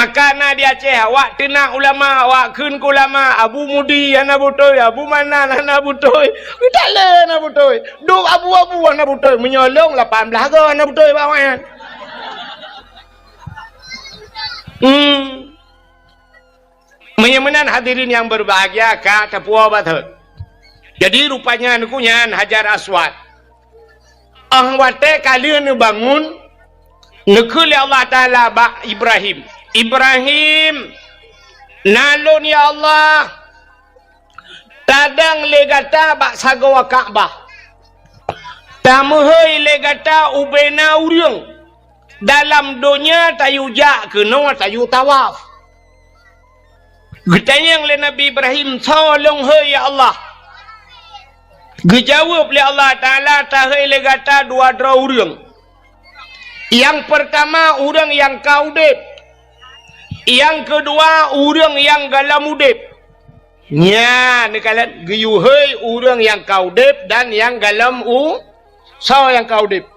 Maka na di Aceh, awak teunak ulama, awak kheun keu ulama, Abu Mudi hana beutôi, Abu Manan hana beutôi, geutalé hana beutôi, dum abu-abu hana beutôi. Meunyoe lôn lapan blaih goe hana beutôi bak awaknyan. Hmm. Meunyoe meunan hadirin yang berbahagia, ka tapuwoe bak thon. Jadi rupanya nyan Hajar Aswad. Óh watée ka lheueh neubangun, neukheun lé Allah Taala bak Ibrahim, "Ibrahim, na lôn ya Allah, tadong lé gata bak sagoe Ka'bah. Tameuhôi lé gata ubena ureuëng dalam donya tayue jak keunoe tayue tawaf." Geutanyong lé Nabi Ibrahim, "Soe lôn hôi ya Allah?" Geujaweueb lé Allah Taala, "Tahôi lé gata dua droe ureuëng. Nyang peurtama ureuëng nyang ka udeb, nyang keudua ureuëng nyang gohlom udeb." Nyan neukalon geuyue hôi ureuëng nyang ka udeb dan nyang gohlom u-, soe nyang ka udeb?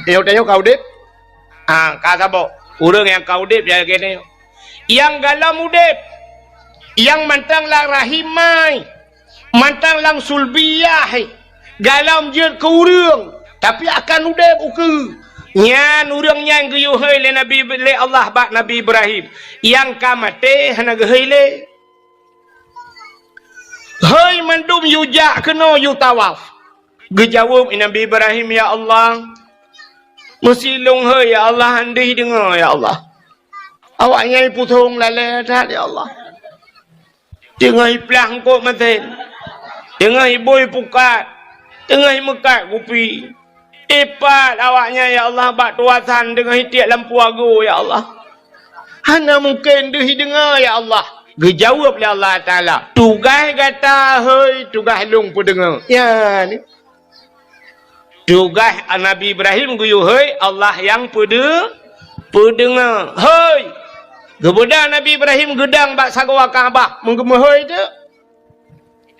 Nyoe tanyoe ka udeb? Ah, ka saboh. Ureuëng nyang ka udeb ya keunoe. Nyang gohlom udeb, nyang mantong lam rahim mai, mantong lam sulbiyah, gohlom jeuet keu ureuëng, tapi akan udeb ukeue. Nyan ureuëng nyan geuyue hôi lé Nabi, lé Allah bak Nabi Ibrahim. Nyang ka maté hana geuhôi lé. Hôi mandum yue jak keunoe yue tawaf. Geujaweueb Nabi Ibrahim, "Ya Allah, meusi lôn hôi ya Allah, han deuh deungoe ya Allah. Awaknyan pusong lalée that ya Allah. Teungoh iplah eungkôt masén, teungoh ibui pukat, teungoh imeukat kupi. Ipat awaknyan ya Allah bak tuasan teungoh itiek lampu agoe ya Allah. Hana mungken deuh deungoe ya Allah." Geujaweueb lé Allah Taala, "Tugaih gata hôi, tugaih lôn peudeungoe." Ya ni. Tugaih Nabi Ibrahim geuyue hôi, Allah nyang peudeu-, peudeungoe. Hôi! Geubeudôh Nabi Ibrahim geudong bak sagoe Ka'bah, meugeumeuhôi teuk.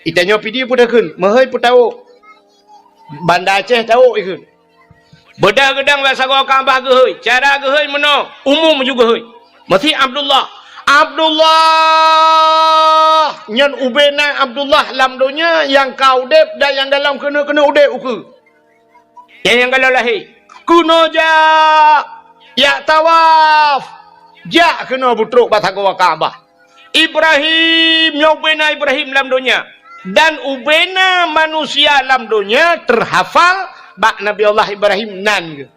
Itanyoe Pidie peue takheun, meuhôi peutawök. Banda Aceh tawök ikheun. Beudôh geudong bak sagoe Ka'bah geuhôi. Cara geuhôi meunoe, umum ju geuhôi. Meusi Abdullah. Abdullah! Nyan ubena Abdullah lam donya nyang ka udeb dan nyang gohlom keuneuk-keuneuk udeb ukeue. Nyang, nyang gohlom lahé. Keunoe jak, jak tawaf. Jak keunoe beutrok bak sagoe Ka'bah. Ibrahim, nyoe ubena Ibrahim lam donya. Dan ubena manusia lam donya teuhafal bak Nabi Allah Ibrahim nan geuh.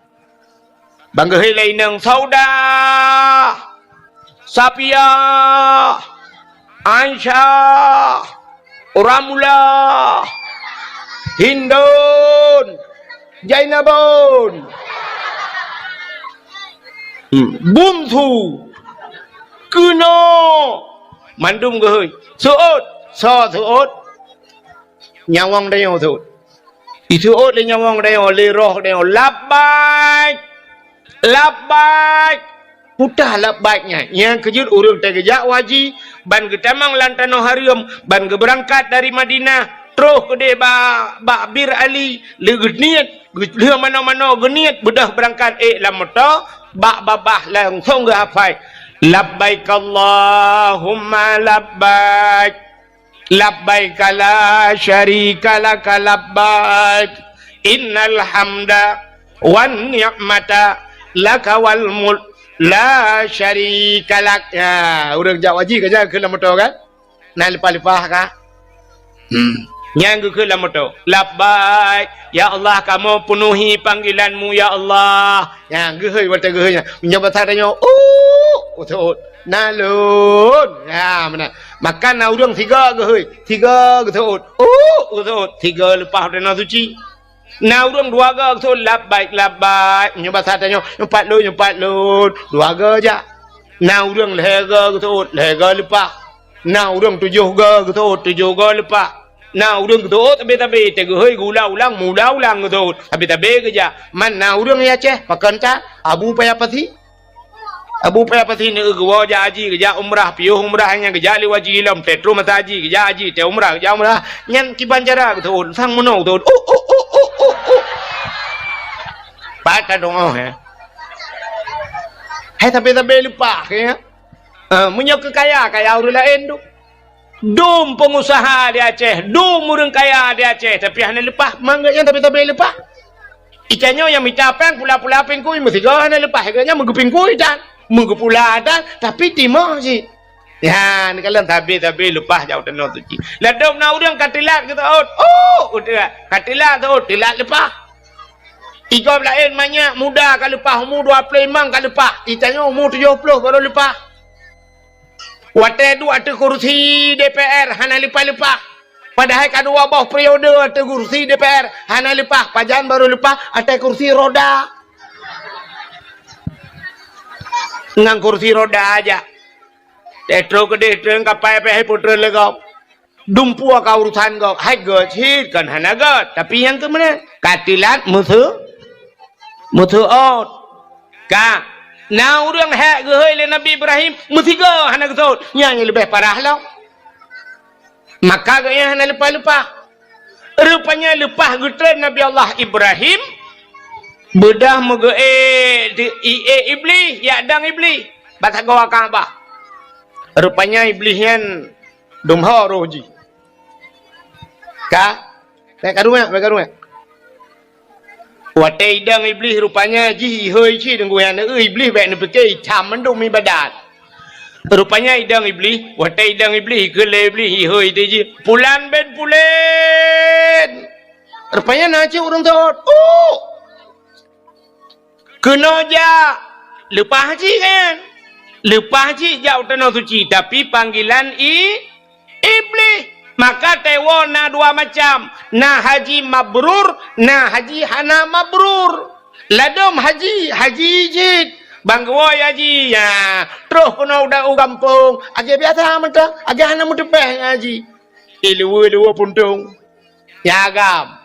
Ban geuhôi lé inong Saudah, Safiah, Aisyah, Ramlah, Hindun, Zainabun, hmm, Bungsu, keunoe, mandum geuhôi. Seuôt, soe seuôt? Nyawöng tanyoe seuôt. Iseuôt lé nyawöng tanyoe, lé roh tanyoe, "Labbaik! Labbaik!" Peugah labbaik nyan. Nyang keujeuet ureuëng teugeujak u haji, ban geutamong lam tanoh hareuem, ban geubeurangkat dari Madinah, troh keudeh ba-, bak Bir Ali, lé geuniet, geu-, lheueh manoe-manoe geuniet, beudôh beurangkat ék lam moto, bak babah langsong geuhafai, "Labbaik Allahumma labbaik." Labbaika la syarika laka labbaik. Innal hamda wan ni'mata laka wal mulk la syarika lak. Ya, ureuëng jak haji ka jak keu lam moto kan? Na leupah-leupah ka? Hmm. Nyang geukheun lam moto, "Labbaik, ya Allah, kamoe peunuhi panggilan-Mu, ya Allah." Nyang geuhôi watée geuhôi nyan. Nyoe basa tanyoe, "Uh, seuôt." Na lôn. Ya, meunan. Maka na ureuëng sigoe geuhôi, sigoe geuseuôt. Uh, geuseuôt. Sigoe leupah watée na suci. Na ureuëng dua goe geuseuôt, "Labbaik, labbaik." Nyoe basa tanyoe, "Nyoe pat lôn, nyoe pat lôn." Dua goe jak. Na ureuëng lhée goe geuseuôt, lhée goe leupah. Na ureuëng tujoh goe geuseuôt, tujoh goe leupah. Na ureuëng geuseuôt tabe-tabe, teuh geuhôi geuulang-ulang, meuulang-ulang geuseuôt, tabe-tabe geujak. Man na ureuëng ya Aceh, pakon that, Abu Paya Pasi. Abu Paya Pasi neu geuwoe jak haji, geujak umrah, piôh umrah nyan geujak lé haji lom, teuh troh masa haji, geujak haji, teuh umrah, geujak umrah. Nyan kiban cara geuseuôt, sang meunoe geuseuôt. Uh, uh, uh, uh, uh, uh. Pat ka dong oh, eh. Eh, tapi-tapi leupah, ya. Ha, meunyoe keu kaya, kaya ureuëng laén tu. Dum pengusaha di Aceh, dum ureuëng kaya di Aceh, tapi hana leupah, mangat nyan tapi-tapi leupah. Itanyoe nyang mita péng pula-pula pingkui, meusigoe hana leupah, geuhnyan meugeupingkui tan, meugeupula tan, tapi timoh cit. Ya, neukalon sabe-sabe leupah jak u Tanoh Suci. Ladôm na ureuëng ka teulat geuseuôt, oh, udah, ka teulat seuôt, teulat leupah. Igob laén manyak muda ka leupah, umu dua ploh limong ka leupah, itanyoe umu tujoh ploh baru leupah. Watée duek ateueh kursi D P R hana leupah-leupah. Padahai ka dua boh periode ateueh kursi D P R hana leupah, pajan baru leupah ateueh kursi roda. Ngon kursi roda aja. Teuh troh keudeh treun kapai pih putreun lé gob. Dumpeue ka urusan gob, hai göt cit kon hana göt, tapi nyang keu meunan ka teulat meuseu-, meuseuôt. Ka na ureuëng hék geuhôi lé Nabi Ibrahim, meusigoe hana geuseuôt, nyan nyang leubeh parah lom. Maka geuhnyan hana leupah-leupah. Rupanya leupah geutreun Nabi Allah Ibrahim, beudôh meugeuék di, iék Iblih, jak dong Iblih bak sagoe Ka'bah. Rupanya Iblih nyan dum ho roh jih. Ka? Bék karu nyak, bék karu nyak. Watée idong Iblih rupanya jih ihôi cit deungon nyan, Iblih bék neupike itam mandum ibadat. Rupanya idong Iblih, watée idong Iblih, ikheun lé Iblih, ihôi teuh jih, "Pulan bin Pulan!" Rupanya na cit ureuëng seuôt, "Uh!" Keunoe jak, leupah cit kan? Leupah cit jak u Tanoh Suci, tapi panggilan i-, Iblih. Maka teuwoe na dua macam, na haji mabrur, na haji hana mabrur. Ladôm haji, haji cit. Ban geuwoe haji, ya, troh keunoe u gampông, lagée biasa mantong, lagée hana meuteupéh haji. Iluwe-luwe puntông. Ya agam.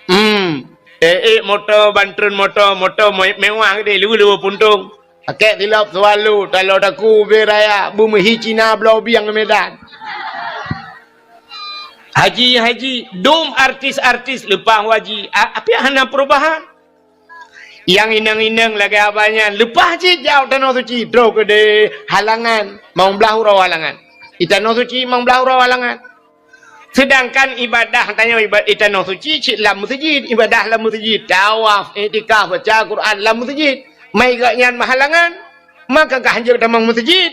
Hmm. Eh, eh, moto, ban treun moto, moto me-, mewah gede, leu-leu puntông. Pakèk silop Swallow, taloe daku ubé raya, beumeuhi Cina bloe biang Medan. Haji, haji, dum artis-artis leupah haji, a-, tapi hana perubahan. Nyang inong-inong lagèe abah nyan, leupah cit jak u Tanoh Suci, troh keudeh halangan, mong blah uroe halangan. Di Tanoh Suci mong blah uroe halangan. Seudangkan ibadah tanyoe iba-, i Tanoh Suci cit lam meuseujid, ibadah lam meuseujid, tawaf, iktikaf, baca Quran lam meuseujid. Mai gobnyan meuhalangan, maka ka hanjeuet tamong meuseujid.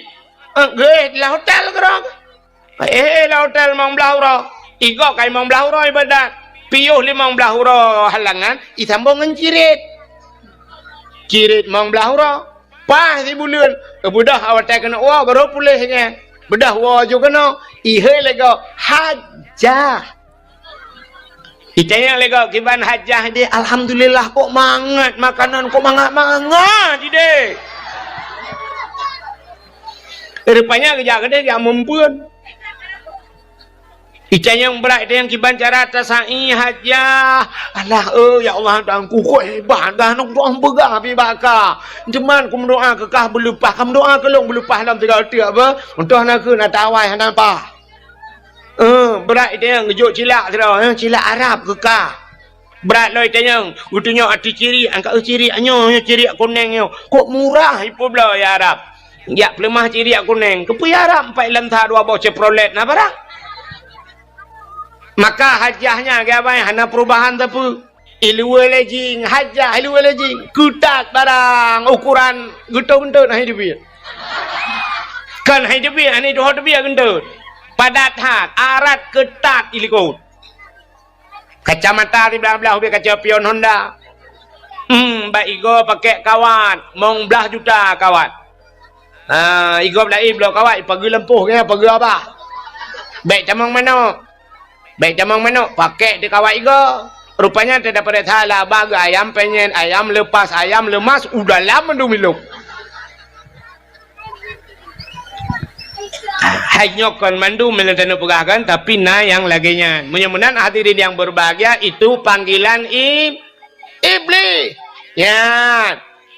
Eh, geuéh lam hotel keudroe. Eh, eh, lam hotel mong blah uroe. Igob kai mong blah uroe ibadat. Piôh limong blah uroe halangan, isambong ngon cirit. Cirit mong blah uroe. Paih sibuleuen, beudôh awai watèe keuneuk woe, barô puléh nyan. Beudôh woe ju keunoe, ihôi lé gob, hajah. Itanyong lé gob, "Kiban hajah, Dek?" "Alhamdulillah, kok mangat makanan, kok mangat-mangat, Dek." Rupanya geujak keudeh, geujak meumbeuet. Itanyong brat, itanyong kiban cara tasa'i hajah. Alah, eh, ya Allah, Tuhanku, kok hebat, dah nong doa peugah pi bak kah. Teuma kumeudoa keu kah beuleupah, kumeudoa keu lôn beuleupah lom tiga teuk apa? Untôh na keu na tawai hana pah. Eh, brat itanyong geujok cilak sidroe, eh, cilak Arab keu kah. Brat lom itanyong, geutunyok ateueh cirik, angkat, "Eh, cirik nyoe, nyoe cirik kunéng nyoe. Kok murah ipeubloe ya Arab?" Jak peuleumah cirik kunéng, keupeue ya Arab, empat lam sa dua boh Chevrolet na barang. Maka hajah nyan, geubai hana perubahan sapeue. Iluwe lé jing, hajah iluwe lé jing. Keutat barang, ukuran geutot-geutot hana teubiet. Kon hana teubiet, hana tuho teubiet geutot. Padat that, arat keutat ilikot. Kacamata siblah-blah ubé kaca pion Honda. Hmm, bak igob pakèk kawat, mong blah juta kawat. Ha, igob laén bloe kawat, ipageue lampôh nyan, pageue abah. Bèk tamong manok. Bèk tamong manok, pakèk di kawat igob. Rupanya teudapat salah, abah geu ayam penyet, ayam lepas, ayam lemas, u dalam mandum ilong. Hai nyoe kon mandum meunyoe taneuk peugah kan, tapi na nyang lagèe nyan. Meunyoe meunan hadirin yang berbahagia, itu panggilan i-, Iblih. Nyan.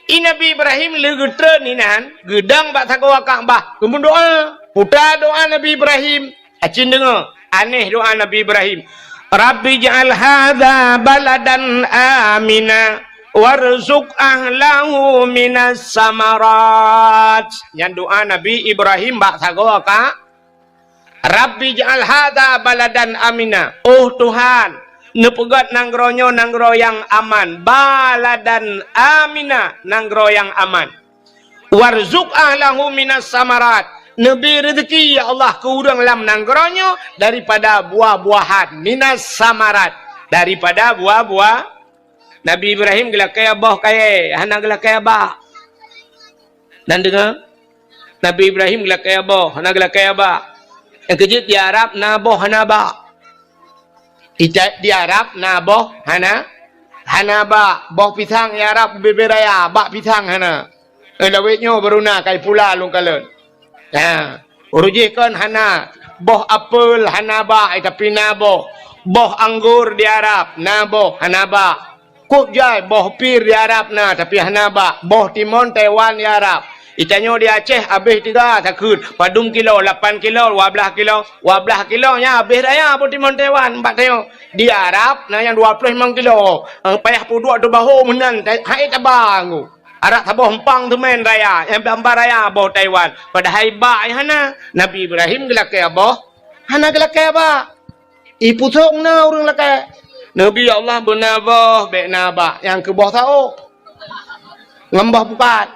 I Nabi Ibrahim lheueh geutreun inan, geudong bak sagoe Ka'bah, geumeudoa. Peue doa Nabi Ibrahim? Acin deungö, aneh doa Nabi Ibrahim. "Rabbi ij'al hadza baladan amina." "Warzuq ahlahu minas samarat." Nyan doa Nabi Ibrahim bak sagoe ka, "Rabbi ij'al hadza baladan amina." Oh Tuhan, neupeugét nanggroe nyoe nanggroe nyang aman. Baladan amina, nanggroe nyang aman. "Warzuq ahlahu minas samarat." Neubri reuzeuki, ya Allah, keu ureuëng lam nanggroe nyoe daripada buah-buahan. Minas samarat, daripada buah-buah. Nabi Ibrahim geulakée boh kayée, hana geulakée bak. Dan deungoe, Nabi Ibrahim geulakée boh, hana geulakée bak. Nyang keujeuet di Arab na boh hana bak. Ita-, di Arab na boh hana, hana bak. Boh pisang di Arab ubé-bé raya, bak pisang hana. Eh, lawét nyoe baru na kai pula lôn kalon. Ha, ureuëng jih kon hana. Boh apel hana bak, eh, tapi na boh. Boh anggor di Arab na boh, hana bak. Kok jai boh pir di Arab na, tapi hana bak. Boh timon Taiwan di Arab. Itanyoe di Aceh abéh tiga takheun. Padum kilo, lapan kilo, dua blah kilo. Dua blah kilo nyan abéh raya boh timon Taiwan bak tanyoe. Di Arab na nyang dua ploh limong kilo. Eh, payah peuduek teubaho meunan, hai taba nggu. Arak saboh empang teumén raya, nyang bamba raya boh Taiwan. Padahai bak nyang hana. Nabi Ibrahim geulakée boh, hana geulakée bak. Ipusong na ureuëng lakée. Nabi Allah beuna boh, bék na bak, nyang keu boh saôh. Ngon boh pukat.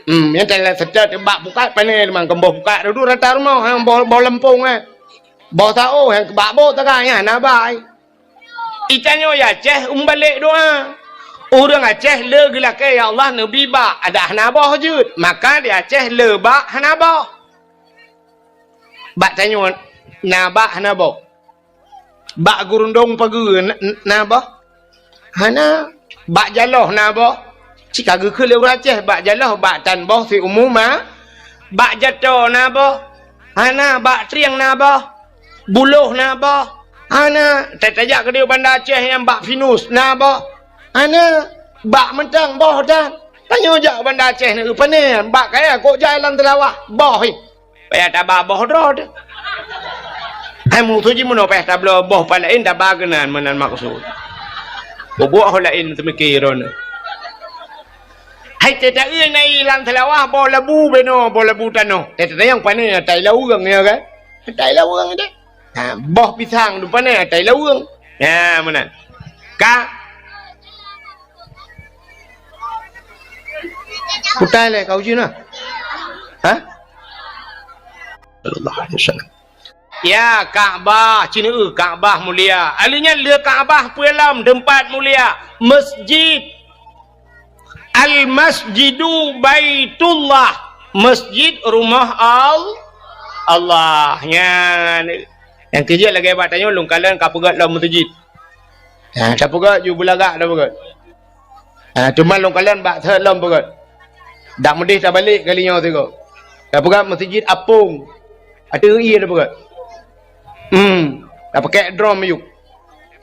Hmm, nyang teulat seutôt bak pukat pané teuma, ngon boh pukat dudu rata rumoh, nyang boh, boh leumpong, eh. Boh saôh nyang keu bak boh taga, nyan hana bak. Itanyoe di Aceh umbalek doa. Ureuëng Aceh le geulakée, "Ya Allah, neubri bak," adak hana boh jeuet. Maka di Aceh le bak hana boh. Bak tanyoe na bak hana boh. Bak gurundong pageue na, na boh? Hana. Bak jaloh na boh? Cit ka geukheun lé ureuëng Aceh, bak jaloh, bak tan boh siumu ma. Bak jato na boh? Hana. Bak trieng na boh? Buloh na boh? Hana. Tajak keudéh Banda Aceh nyang bak pinus na boh? Hana. Bak mantong boh tan. Tanyoe jak Banda Aceh na geupané, bak kayée kok jai lam teulawah, boh hi. Payah taba boh droe teuh. Hai musoh jih meunoe payah tabloe boh pat laén taba keunan meunan maksud. Bubuet ho laén teumiki droeneuh. Hai teuta-eu na ié lam seulawah boh labu benoe, boh labu tanoh. Teuta nyang pané atai laweueng nyoe kan? Atai laweueng deh. Ha, boh pisang tu pané atai laweueng. Ha, meunan. Ka Putai lé kau jih nah. Ha? Sallallahu alaihi wasallam. Ya, Ka'bah, cina eu Ka'bah mulia. Aleuh nyan le Ka'bah peue lom teumpat mulia. Masjid. Al-Masjidu Baitullah. Masjid rumah Al-, Allah. Nyan. Nyang keujeuet lagée bak tanyoe lôn kalon ka peugét lom masjid. Ha, tapeugét ju beulagak tapeugét. Ha, teuma lôn kalon bak thot lom peugét. Dak meudeh tabalek kali nyoe sigoe. Tapeugét masjid apong. Ateueh ié tapeugét. Hmm, tapakek drom miyueb.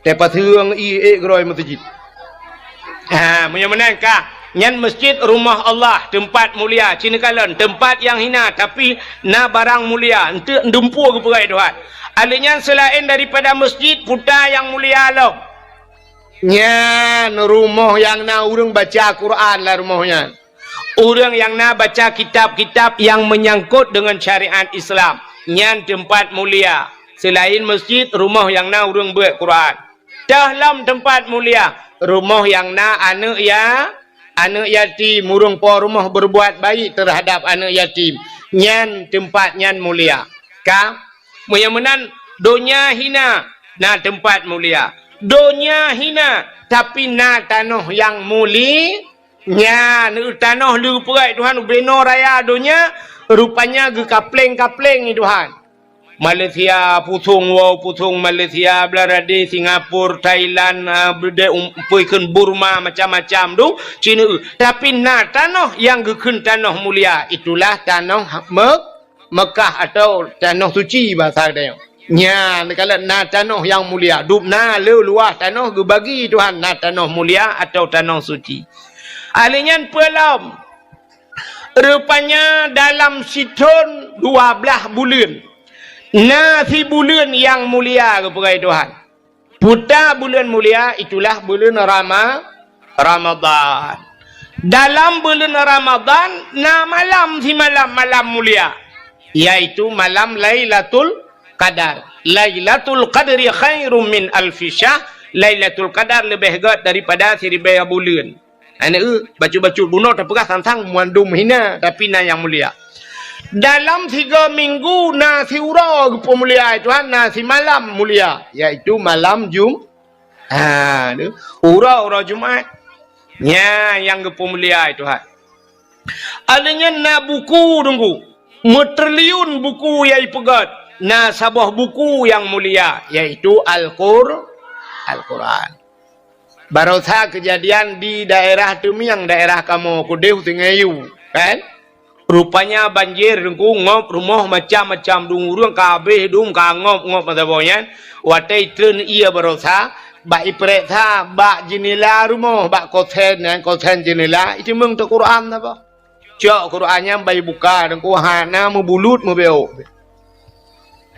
Tapaseueng ié ék keudroe masjid. Ha, meunyoe meunan ka, nyan masjid rumah Allah, teumpat mulia, cina kalon, teumpat nyang hina, tapi na barang mulia, enteuk dumpeue geupeugét Tuhan. Aleuh nyan seulaén daripada masjid, puta nyang mulia lom. Nyan rumoh nyang na ureuëng baca Quran lam rumoh nyan. Ureuëng nyang na baca kitab-kitab nyang meunyangkot deungon syariat Islam, nyan teumpat mulia. Seulaén masjid, rumoh nyang na ureuëng beuet Quran. Teuh lom teumpat mulia, rumoh nyang na aneuëk ya-, aneuëk yatim, ureuëng po rumoh berbuat baik terhadap aneuëk yatim, nyan teumpat nyan mulia. Ka, meunyoe meunan, donya hina, na teumpat mulia. Donya hina, tapi na tanoh nyang muli-, nyan, tanoh le geupeugét Tuhan ubenoe raya donya, rupanya geukapleng-kapleng Tuhan. Malaysia, pusong woe, pusong Malaysia, Bangladesh, Singapura, Thailand, ah, beudé um-, peue kheun Burma, macam-macam tu, cina eu. Tapi na tanoh nyang geukheun tanoh mulia, itulah tanoh Me-, Mekah atau tanoh suci bahasa tanyoe. Nyan, kalau na tanoh nyang mulia, dub na le luwah tanoh geubagi Tuhan, na tanoh mulia atau tanoh suci. Ahli nyan peue lom? Rupanya dalam sithon dua blah buleuen, na sibuleuen nyang mulia geupeugah Tuhan. Puta buleuen mulia, itulah buleuen Rama-, Ramadhan. Dalam buleuen Ramadhan na malam simalam, malam mulia, yaitu malam Lailatul Qadar. "Lailatul Qadri khairum min alfi syahr." Lailatul Qadar leubeh gét daripada siribèe buleuen. Aneuk, bacut-bacut bunoe tapeugah sang-sang mandum hina, tapi na nyang mulia. Dalam tiga minggu na siuroe geupeumulia Tuhan, na simalam mulia, yaitu malam Jum-, ha, tu, uroe-uroe Jumat. Nyan nyang geupeumulia Tuhan. Alèh nyan na buku Teungku, meutriliun buku nyang ipeugét, na saboh buku nyang mulia, yaitu Al-Qur-, Al-Quran. Barosa keujadian di daerah Teumieng, daerah kamoe keudéh Sungai Yu, kan? Rupanya banjir Teungku, ngop rumoh macam-macam, dum ureueng ka habéh dum, ka ngop-ngop masa boh nyan. Watèe itreun ié barosa, bak ipeurèksa bak jeunela rumoh, bak kosen nyan, kosen jeunela, iteumeung teuk Quran saboh. Cok Quran nyan bak ibuka Teungku, hana meubulut meubeuk.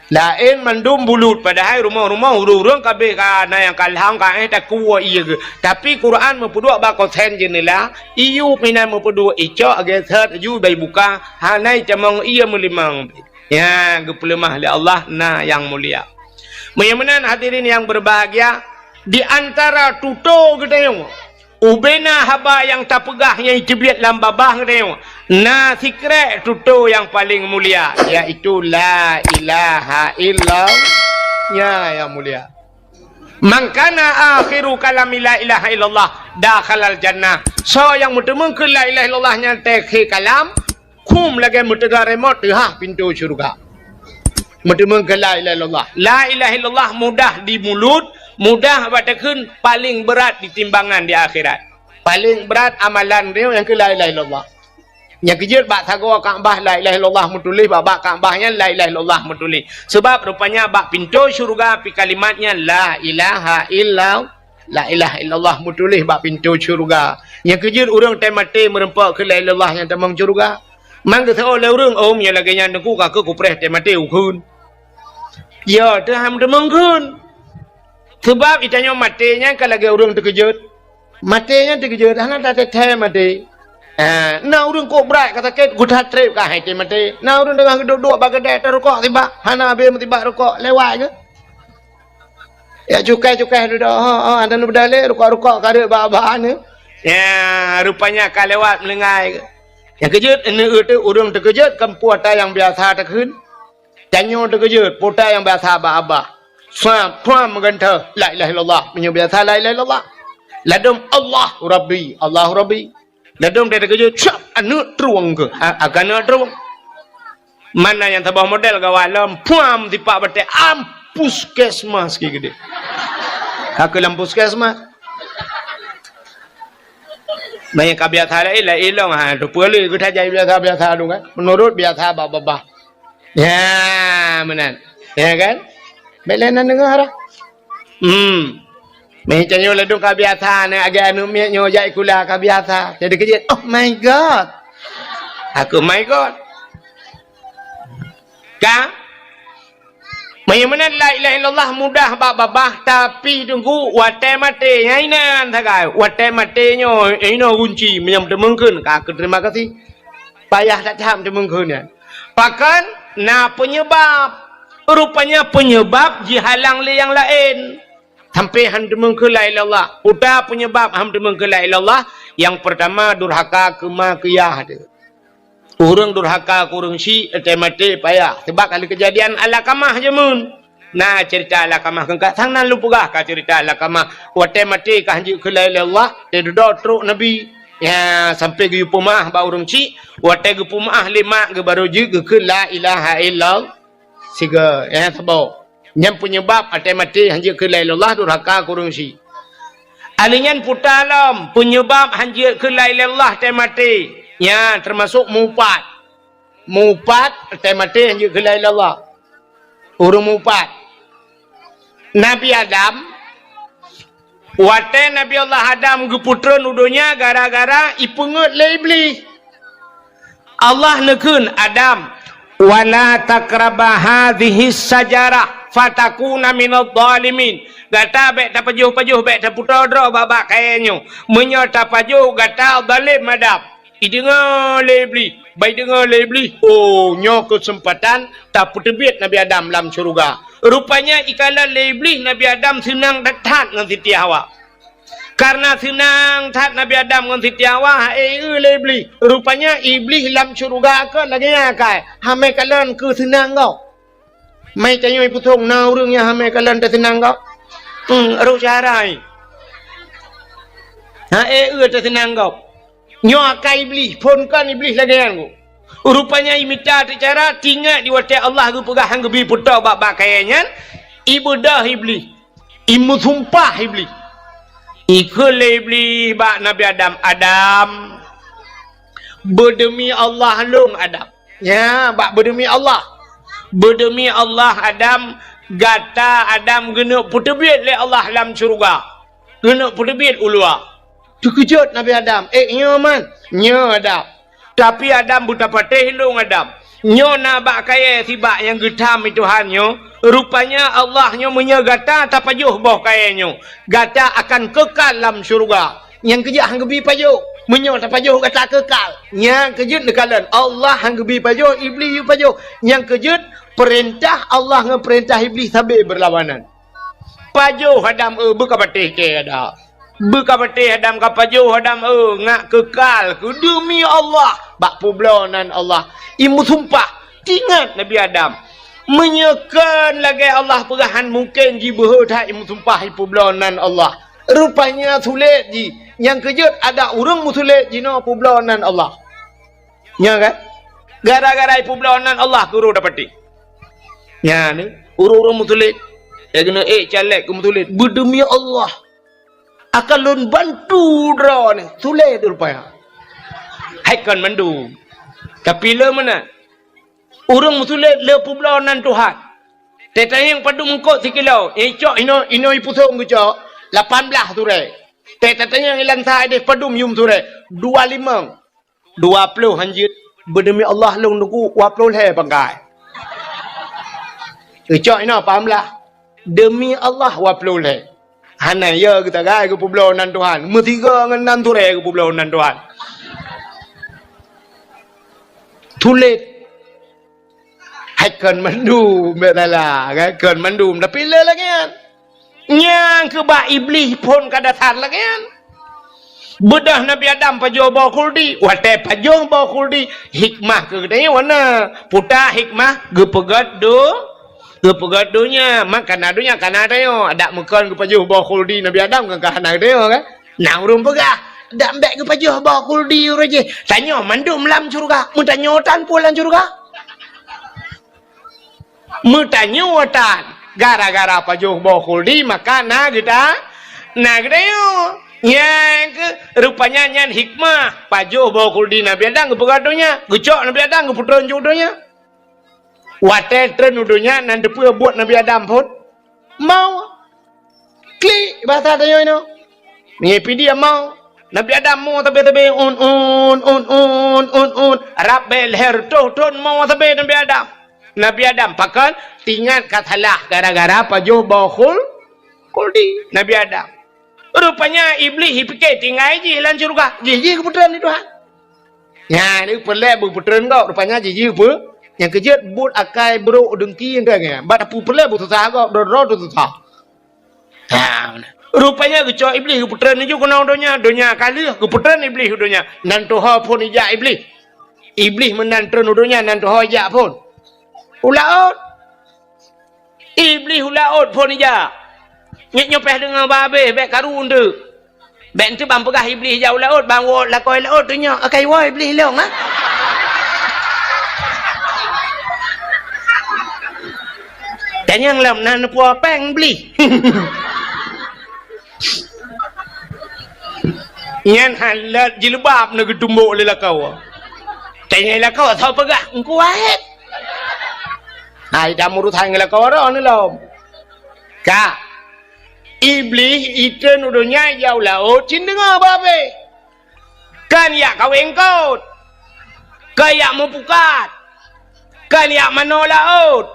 Laén mandum bulut, padahai rumoh-rumoh ureueng-ureueng ka abéh ka na nyang ka lham ka éh takue ié geuh. Tapi Quran meupeuduek bak kosen jeunela, iyup inan meupeuduek, icok geuseuet laju bak ibuka, hana itamong ié meulimong. Nyan geupeuleumah lé Allah na nyang mulia. Meunyoe meunan hadirin yang berbahagia, di antara tutoe geutanyoe, ubena haba nyang tapeugah nyang iteubiet lam babah geutanyoe, na sikrek tutoe nyang paleng mulia, yaitu la ilaha illallah. Nyan nyang mulia. "Man kana akhiru kalami la ilaha illallah dakhalal jannah." Soe nyang meuteumeung keu la ilaha illallah nyan teukhe kalam, khum lagèe meuteuga remote teuhah pintoe syeuruga. Meuteumeung keu la ilaha illallah. La ilaha illallah mudah di mulut, mudah bak takheun, paleng brat di timbangan di akhirat. Paleng brat amalan droe nyang keu la ilaha illallah. Nyang keujeuet bak sagoe Ka'bah la ilaha illallah meutuléh, bak, bak Ka'bah nyan la ilaha illallah meutuléh. Sabab rupanya bak pintoe syeuruga pih kalimat nyan la ilaha illallah. La ilaha illallah meutuléh bak pintoe syeuruga. Nyang keujeuet ureueng teumaté meureumpok keu la ilaha illallah nyang tamong syeuruga. Man geuseuôt lé ureueng, "Oh, meunyoe lagèe nyan Teungku, ka keuh kupreh teumaté ukheun." Ya, teuham tamong kheun. Sabab geutanyoe maté nyan ka lagèe ureueng teukeujot. Maté nyan teukeujot, hana tateuthèe maté. Ah, na ureueng kok brat ka sakét, geutat trép ka hai teumaté. Na ureueng teungoh geuduek-duek bak keudè tarukok sibak, hana habéh meusibak rukok, lewat geuh. Ya cukai-cukai dudoe, ha, ha, dan beudalé rukok-rukok ka reuek bak-bak ni. Ya, rupanya ka lewat meulinggai. Nyang keujot, aneuk ureueng teukeujot kan peue ata nyang biasa takheun. Tanyoe teukeujot, peue ata nyang biasa bak babah. Sa, pram meugantoh, la ilaha illallah. Meunyoe biasa la ilaha illallah. Ladom Allahu Rabbi, Allahu Rabbi. Ladom teukeujot, cap, aneuk trueng keuh. A, akan aneuk trueng. Mana nyang saboh model gawat lom, puam tipak batèe, am puskesmas ki geude. Ka keu lam puskesmas. Manyang ka biasa laén, laén lom, ha, tu peue lé geutajak biasa-biasa tu kan. Menurut biasa bak babah. Ya, meunan. Ya kan? Bèk lé nan deungö dah. Hmm. Meuh tanyoe ladom ka biasa, na agak aneuk miet nyoe jak sikula ka biasa. Jadi keujeuet, "Oh my God." Aku, "My God." Ka? Meunyoe meunan la ilaha illallah mudah bak babah, tapi teungku watèe maté nyan inan sagai. Watèe maté nyoe inoe gunci meunyoe teumeung kheun ka keu terima kasih. Payah that tham teumeung kheun nyan. Pakon na peunyeubab. Rupanya peunyeubab jihalang lé nyang laén. Sampai han teumeung kheun la ilaha illallah. Peue ata peunyeubab han teumeung kheun la ilaha illallah? Nyang peurtama durhaka keu ma keu yah teuh. Ureueng durhaka keu ureueng syik, teumaté payah. Sabab ka lheueh keujadian Alqamah jameun. Na ceurita Alqamah keu ka sang nan lôn peugah ka ceurita Alqamah. Watèe maté ka han jeuet kheun la ilaha illallah, teududoe trok Nabi. Ya, sampai geuyue peumeu'ah bak ureueng syik, watèe geupeumeu'ah lé mak geuh barô jeuet geukheun la ilaha illallah. Sigoe, ya, saboh. Nyan peunyeubab watèe maté han jeuet kheun la ilaha illallah durhaka keu ureueng syik. Alheuh nyan peue ata lom, peunyeubab han jeuet kheun la ilaha illallah watèe maté. Nyan teumasok meuupat. Meuupat watèe maté han jeuet kheun la ilaha illallah. Ureueng meuupat. Nabi Adam, watèe Nabi Allah Adam geupeutreun u donya gara-gara ipeungeuet lé Iblih. Allah neukheun, "Adam, wala taqraba hadhihi syajarah." Fatakuna minadh dhalimin. Gata bék tapajoh-pajoh, bék taputoe droe bak-bak kayée nyoe. Meunyoe tapajoh, gata zalém Adam. Ideungoe lé Iblih, bak ideungoe lé Iblih, "Oh, nyoe keuseumpatan tapeuteubiet Nabi Adam lam syeuruga." Rupanya ikalon lé Iblih Nabi Adam seunang that-that ngon Siti Hawa. Kareuna seunang that Nabi Adam ngon Siti Hawa, ha'e eu lé Iblih. Rupanya Iblih lam syeuruga kon lagée nyan akai, hana kalon keu seunang gob. Mai tanyoe ipusong na ureuëng nyang hana kalon teuseunang gob. Hmm, roh syahrai. Ha'e eu teuseunang gob. Nyoe akai Iblih, phon kon Iblih lagée nyan gob. Rupanya imita teucara, tingat di watée Allah geupeugah han geubi putoe bak-bak kayée nyan, ibeudôh Iblih, imeusumpah Iblih. Ikheun lé Iblih bak Nabi Adam, "Adam, beudeumi Allah lôn Adam." Nya, bak beudeumi Allah. Beudeumi Allah Adam, gata Adam geuneuk peuteubiet lé Allah lam syeuruga. Geuneuk peuteubiet u luwa. Teukeujot Nabi Adam, "Eh, nyoe man, nyoe Adam." Tapi Adam beutapatéh lôn Adam. Nyoe na bak kayée sibak nyang geutam i Tuhan nyoe. Rupanya Allah nyoe meunyoe gata tapajoh boh kayée nyoe, gata akan keukal lam syeuruga. Nyang keujeuet han geubi pajoh. Meunyoe tapajoh gata keukal. Nyang keujeuet neukalon Allah han geubi pajoh, Iblih yue pajoh. Nyang keujeuet peurintah Allah ngon peurintah Iblih sabe beurlawanan. Pajoh Adam, eu, beukapatéh kée Adam. Beukapatéh Adam, kapajoh Adam, eu, ngat keukal keu deumi Allah bak peubloe nan Allah. Imeusumpah, tingat Nabi Adam. Meunyoe kon lagée Allah peugah han mungken jibeuhe that imeusumpah ipeubloe nan Allah. Rupanya sulet jih. Nyang keujeuet adak ureuëng meusulet jinoe peubloe nan Allah. Nya kan? Gara-gara ipeubloe nan Allah keu roh dapati. Nya ni, ureuëng-ureuëng meusulet. Eh, keuneuk ék caleg keu meusulet. Beudeumi Allah. Akan lôn bantu droeneuh. Sulet rupanya. Hai kon mandum. Tapi le meunan. Ureuëng meusulet le peubloe nan Tuhan. Teuh tanyong padum eungkot sikilo. Eh, cok inoe, inoe ipusong geucok. Lapan blaih surée. Teuh tatanyong ilan sa ideh padum yum surée. Dua limong. Dua ploh hanjeuet, beudeumi Allah lôn teungku, dua ploh lhée pangkai. Geucok inoe paham lah. Deumi Allah dua ploh lhée. Hana yo geusagai geupeubloe nan Tuhan. Meusigoe ngon nan surée geupeubloe nan Tuhan. Sulet. Hai kon mandum, bék salah, kan? Kon mandum, tapi le lagée nyan. Nyang keu bak Iblih phon ka dasar lagée nyan. Beudôh Nabi Adam pajoh boh khuldi, watée pajoh boh khuldi, hikmah keu geutanyoe na. Peue hikmah? Geupeugét do-, geupeugét donya, mak kana donya kana tanyoe. Adak meukon geupajoh boh khuldi Nabi Adam kan ka hana geutanyoe, kan? Na ureuëng peugah, "Dak bék geupajoh boh khuldi uroe jih. Tanyoe mandum lam syeuruga, meutanyoe tan peue lam syeuruga." Meutanyoe tan, gara-gara pajoh boh khuldi maka na geuta-, na geutanyoe. Nyang keu rupanya nyan hikmah pajoh boh khuldi Nabi Adam geupeugah donya, geucok Nabi Adam geupeutrön ju donya. Watée trön u donya nan teupeue buet Nabi Adam phon? Maoh. Klik basa tanyoe nyoe. Meunyoe pih dia maoh. Nabi Adam maoh sabe-sabe un, un, un, un, un, un. Rab bée lhée reutôh thon maoh sabe Nabi Adam. Nabi Adam pakon? Tingat ka salah gara-gara pajoh boh khul-, khuldi Nabi Adam. Rupanya Iblih jipike tinggai jih lam syeuruga. Jih, jih geupeutrön lé Tuhan. Nyan, ni peureulée beupeutrön gob. Rupanya jih, jih peu-, nyang keujeuet buet akai brok deungki nyan. Bak tapu peureulée beususah gob, droe-droe teususah. Ha, rupanya geucok Iblih geupeutrön laju keunoe donya. Donya ka lheueh geupeutrön Iblih u donya. Nan tuha phon ijak Iblih. Iblih meunan trön u donya, nan tuha ijak phon. U laôt. Iblih u laôt phon ijak. Nyoe, nyoe pih deungoe babeh, bék karu eunteuk. Bék eunteuk ban peugah Iblih ijak u laôt, ban woe lakoe laôt tu nyoe. Akai woe Iblih lông, ha? Tanyong lom, na neupue péng Iblih. Nyan halat jilbab na geutumbok lé lakoe. Tanyong lakoe, soe peugah? Engku Wahid. Hai, dah meurusan ngon lakoe droeneuh lom. Ka. Iblih itrön u donya ijak u laôt, cit deungoe babeh. Kan ijak kawén kot. Kan ijak meupukat. Kan ijak manoe laôt.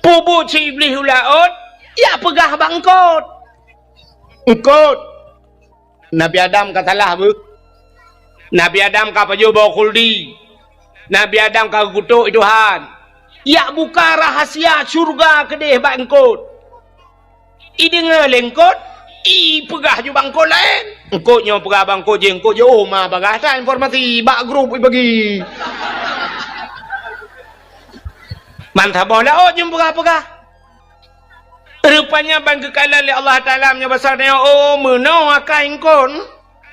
Peubuet si Iblih u laôt, jak peugah bak eungkôt. Eungkôt, Nabi Adam ka salah beuh. Nabi Adam ka pajoh boh khuldi. Nabi Adam ka geukutok Tuhan. Jak buka rahsia syeuruga keudeh bak eungkôt. Ideungoe lé eungkôt, ipeugah ju bak eungkôt laén. Eungkôt nyoe peugah bak eungkôt jih, eungkôt jih, oh, ma bagah that informasi bak grup ibagi. Man saboh laôt jeuem peugah-peugah. Rupanya ban geukalon lé Allah Taala meunyoe basa nyoe, oh, meunoe akai eungkôt.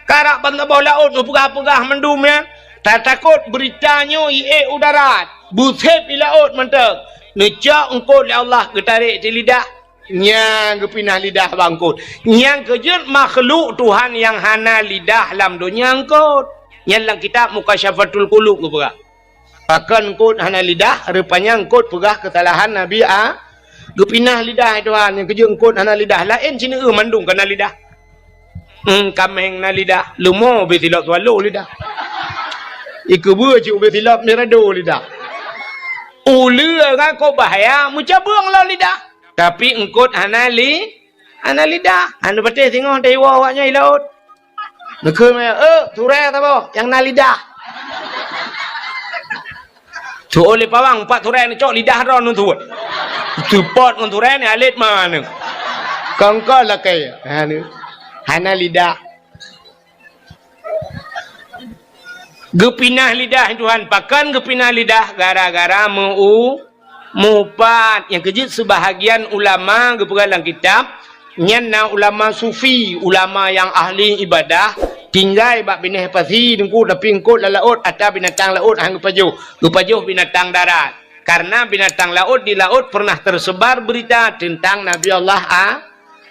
Karap ban saboh laôt neupeugah-peugah mandum nyan. Tatakot beurita nyoe iék u darat. Beusép i laôt mantong. Neucok eungkôt lé Allah geutarek di lidah. Nyan geupinah lidah bak eungkôt. Nyang keujeuet makhluk Tuhan nyang hana lidah lam donya eungkôt. Nyan lam kitab Mukasyafatul Qulub geupeugah. Pakon eungkôt hana lidah, rupanya eungkôt peugah keusalahan Nabi A-, geupinah lidah Tuhan, nyang keujeuet eungkôt hana lidah. Laén sineuk mandum ka na lidah. Hmm, kaméng na lidah, leumo beusilop swallow lidah. Ikeubeue cit beusilop mirado lidah. Uleue ngon kok bahya meucabeueng lom lidah. Tapi eungkôt hana li-, hana lidah. Hana patéh singoh teuiwoe awaknyan i laôt. Neukheun maya, "Eh, turée saboh nyang na lidah." Tu'oh lé pawang, pat turée neucok lidah droe neutuet. Teupot ngon turée ni alet ma neu. Kongkon lakée. Ha, ni. Hana lidah. Geupinah lidah Tuhan. Pakon geupinah lidah? Gara-gara meu-, mupat. Nyang keujeuet seubahagian ulama geupeugah lam kitab, nyan na ulama sufi, ulama nyang ahli ibadah, tinggai bak binéh pasi teungku, tapi eungkôt lam laôt atra binatang laôt han geupajoh. Geupajoh binatang darat. Karena binatang laôt di laôt pernah tersebar berita tentang Nabi Allah A-,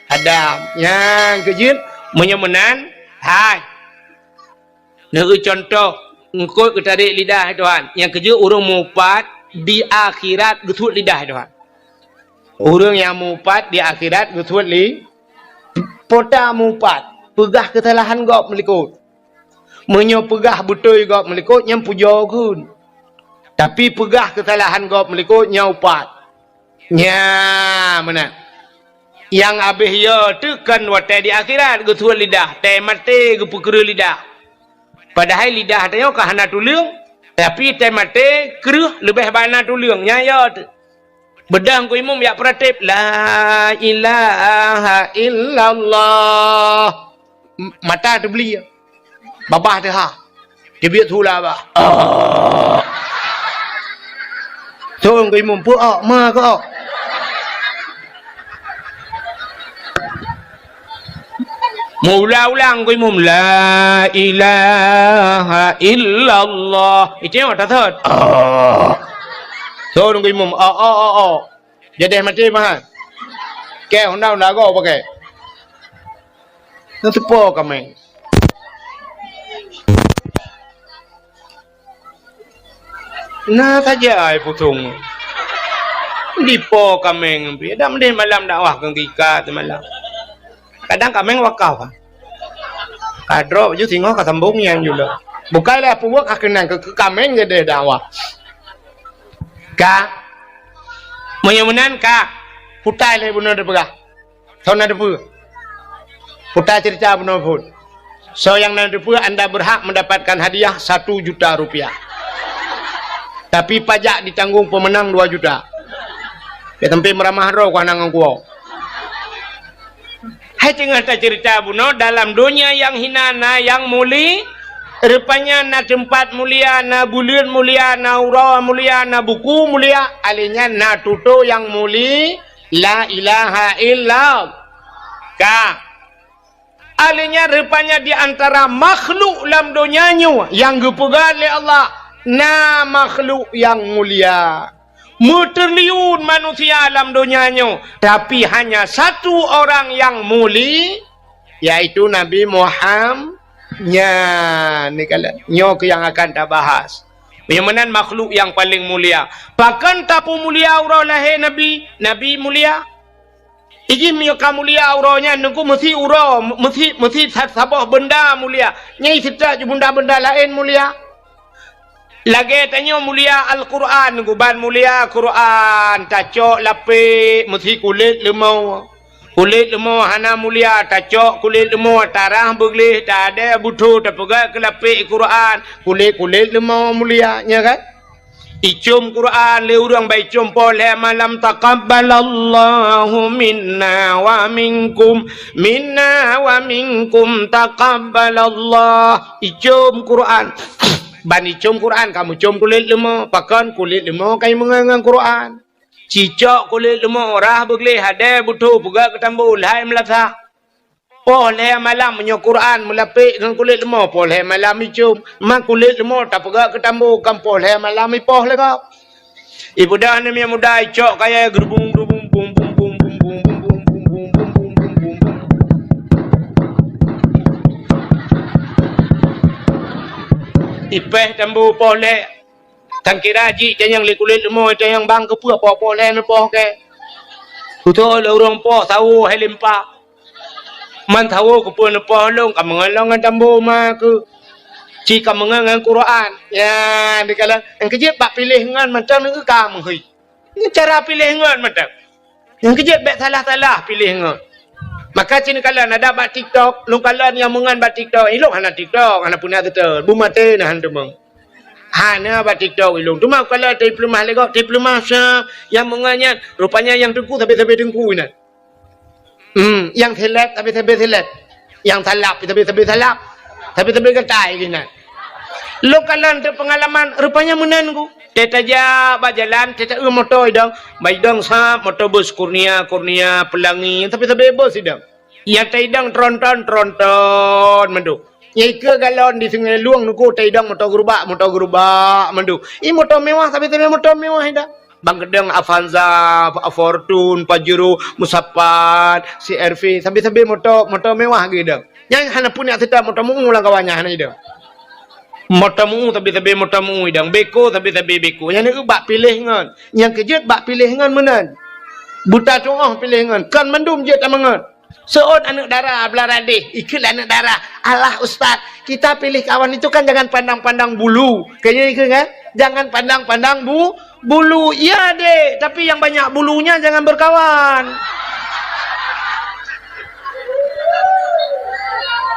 Adam. Nyang keujeuet, meunyoe meunan, hai. Neueu cuntoh, eungkôt geutarek lidah Tuhan. Nyang keujeuet ureuëng mupat di akhirat geusuet lidah Tuhan. Ureuëng nyang mupat di akhirat geusuet li-, pota mupat, peugah keusalahan gob meulikôt. Meunyoe peugah beutôi gob meulikôt, nyan pujoe kheun. Tapi peugah keusalahan gob meulikôt, nyan upat. Nya, meunan. Nyang abéh yo teuh kon watée di akhirat geusuet lidah, tée maté geupeukreueh lidah. Padahai lidah tanyoe ka hana tuleueng, tapi tée maté kreueh leubeh bana tuleueng. Nya yo teuh. Beudôh Teungku Imum jak peurateb, "La ilaha illallah." M-, mata teubli. Babah teuha. Teubiet sula bah. Ah. Teungku Imum, peu-ok, ma keu-ok. Meuulang-ulang Teungku Imum, "La ilaha illallah." Itu yang tak thot. Ah. Teungku Imum, "Ok, ok, ok, ok." Jadeh maté mahan. Kée honda-honda goe pakai. Nyan teupo kaméng. Na saja ai pusong. Dipo kaméng pih. Dak meudeh malam dakwah keu tika seumalam. Kadang kaméng wakaf. Ka droe baju singoh ka sambong nyang jula. Bukai lé peubuet ka keunong keu, keu kaméng jadeh dakwah. Ka. Meunyoe meunan ka. Putai lé bunoe teupeugah. Soe na teupeue? Putai cerita bunoe phon. Soe nyang na teupeue, anda berhak mendapatkan hadiah satu juta rupiah. Tapi pajak ditanggung pemenang dua juta. Bèk sampai meuramah droe ku hana ngon kuwoe. Hai teungoh tacerita bunoe, dalam donya nyang hina na nyang muli-, rupanya na teumpat mulia, na buleuen mulia, na uroe mulia, na buku mulia, alèh nyan na tutoe nyang muli-, La ilaha illallah. Ka. Alèh nyan rupanya di antara makhluk lam donya nyoe nyang geupeugah lé Allah, na makhluk nyang mulia. Meutriliun manusia lam donya nyoe, tapi hanya satu orang nyang muli, yaitu Nabi Muham-, nyan, ni kala-, nyoe keuh nyang akan tabahas. Meunyoe meunan makhluk nyang paleng mulia. Pakon tapeumulia uroe lahé Nabi? Nabi mulia. Iji meunyoe ka mulia uroe nyan, Teungku, meusi uroe, meusi, meusi sa-, saboh beunda mulia. Nyan seutôt ju beunda-beunda laén mulia. Lagée tanyoe mulia Al-Qur'an, guban mulia Qur'an, tacok lapék meusi kulét leumo. Kulét leumo hana mulia, tacok kulét leumo, tarah beugleh, tadée butho, tapeugah keu lapék Qur'an, kulét-kulét leumo mulia, nya kan? Icom Qur'an lé ureuëng, bai com poh lhée malam, "Taqabbalallahu minna wa minkum, minna wa minkum, taqabbalallah." Icom Qur'an. Ban icom Qur'an, kamu com kulét leumo, pakon kulét leumo kai meungon ngon Qur'an. Cicok kulét leumo, rah beugleh, hadée butho, peugah keu tambo, lhai meulasak. Poh lhée malam meunyoe Qur'an meulapék ngon kulét leumo, poh lhée malam icom. Ma kulét leumo tapeugah keu tambo, kan poh lhée malam ipoh lé gob. Ibeudôh aneuk miet muda icok kayée geurubung-geurubung, bung, bung, bung. Ipéh tambo poh lhée. Tan kira jih tanyong lé kulét leumo, tanyong bang keupeue poh-poh lhée neupoh kée. Beutôi lé ureuëng poh sawo hai limpa. Man sawo keupeue neupoh lôn, ka meungon lôn ngon tambo ma keuh. Ci ka meungon ngon Qur'an. Ya, dikalon nyang keujeuet bak piléh ngon mantong neu ka meuhôi. Nyoe cara piléh ngon mantong. Nyang keujeuet bék salah-salah piléh ngon. Maka ci neukalon ada bak TikTok, lôn kalon nyang meungon bak TikTok. Ilôn hana TikTok, hana puna teuteun. Bu maté na han teumong. Hana bak TikTok ilôn. Teuma kalau teupeuleumah lé gob, teupeuleumah sa nyang meungon nyan. Rupanya nyang teungku sabe-sabe teungku inan. Hmm, nyang seleb sabe-sabe seleb. Nyang salab sabe-sabe salab. Sabe-sabe gatai inan. Lôn kalon teuk peungalaman, rupanya meunan ku. Teutajak bak jalan, teuta eu moto idong. Bak idong sab, moto bus Kurnia, Kurnia, Pelangi. Sabe-sabe bus idong. Nyang taidong tronton, tronton mandum. Nyang ikeue galon di Sungai Lueng nuku taidong moto gerubak, moto gerubak mandum. I moto mewah, sabe-sabe moto mewah idong. Bang keudong Avanza, Fortuner, Pajero, Musapat, C R V, sabe-sabe moto, moto mewah geuh idong. Nyang hana pun nyang seutôt moto meu lam kawan nyan hana idong. Moto meu sabe-sabe moto meu idong, beko sabe-sabe beko. Nyang neu bak piléh ngon. Nyang keujeuet bak piléh ngon meunan. Buta tuoh piléh ngon. Kon mandum jeuet tameungon. Seuôt aneuk dara beulara deh, ikheun lé aneuk dara, "Alah ustaz, kita pilih kawan itu kan jangan pandang-pandang bulu." Kayaknya ikheun kan? Jangan pandang-pandang bu-, bulu. Iya dek, tapi yang banyak bulunya jangan berkawan.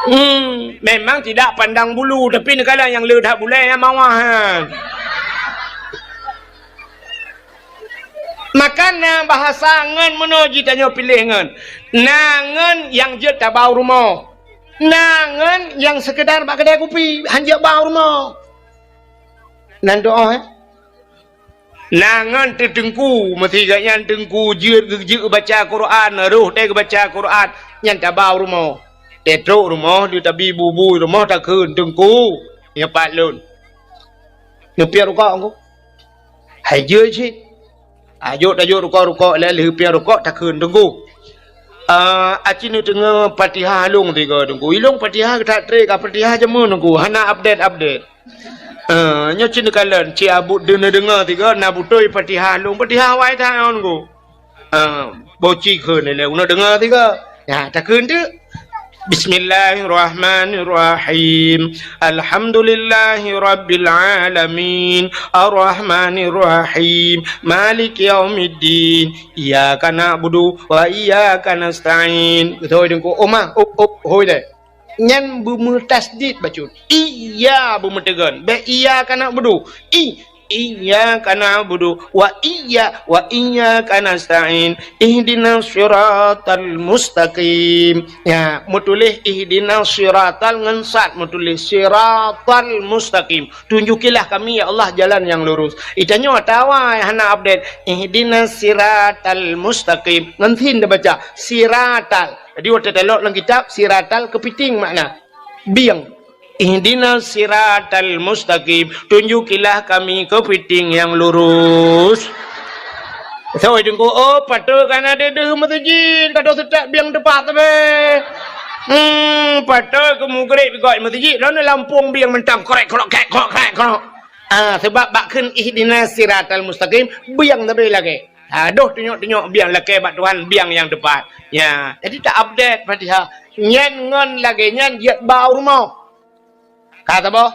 Hmm, memang tidak pandang bulu, tapi neukala nyang le that bulée nyang mawah nyan. Maka na bahasa ngon meunoe jitanyoe piléh ngon. Na ngon nyang jeuet tabau rumoh. Na ngon nyang seukeudar bak keudai kupi, han jeuet bau rumoh. Nan doa, eh? Na ngon teuteungku, meusigat nyan teungku jeuet geujeuk baca Quran, roh teuh geubaca Quran, nyan tabau rumoh. Teutrok rumoh, di tabi bu-bu rumoh takheun, "Teungku, nyoe pat lôn." Neupiep rukok engku. Hai jeuet cit. Ajok tajok rukok-rukok lé lheuh piep rukok takheun, "Teungku, ah, aci neudeungoe Fatihah lôn tiga, Teungku. Ilôn Fatihah that treb ka Fatihah jameun, Teungku. Hana update-update." Ah, nyoe cit neukalon, ci abut deungoe-deungoe tiga, na beutôi Fatihah lôn, Fatihah awai that ngon, Teungku. Ah, boci kheun lé, uneuk deungoe tiga. Ya, takheun teuk. Bismillahirrahmanirrahim. Alhamdulillahirabbil alamin. Arrahmanirrahim. Maliki yaumiddin. Iyyaka na'budu wa iyyaka nasta'in. Beutôi Teungku. Oma, up, up, hôi deh. Nyan beumeutasdid bacut. Iya beumeuteugon. Bék iyyaka na'budu. I, iyyaka na'budu wa iyya-, wa iyyaka nasta'in. Ihdinas siratal mustaqim. Ya, meutuléh ihdinas siratal ngon sad meutuléh siratal mustaqim. Tunjukilah kami, ya Allah, jalan yang lurus. Itanyoe atawa hana update. Ihdinas siratal mustaqim. Ngon sin tabaca. Siratal. Jadi, watée talok lam kitab, siratal keupiting makna. Bieng. Ihdinas siratal mustaqim. Tunjukilah kami keupiting yang lurus. Sawai Teungku, oh, patôt ka na deuh-deuh meuseujid, ka deuh seutôt bieng teupat sabe. Hmm, patôt keu mugreb gok meuseujid, lôn lampôh bieng mantong, krek, krok, krek, krok, krek, krok. Ah, sebab bak kheun ihdinas siratal mustaqim, bieng sabe lagée. Ha, doh tunyok-tunyok biang lakée bak Tuhan, biang nyang teupat. Ya, jadi ta-update Fatihah. Nyan ngon lagée nyan jeuet bau rumoh. Ka saboh?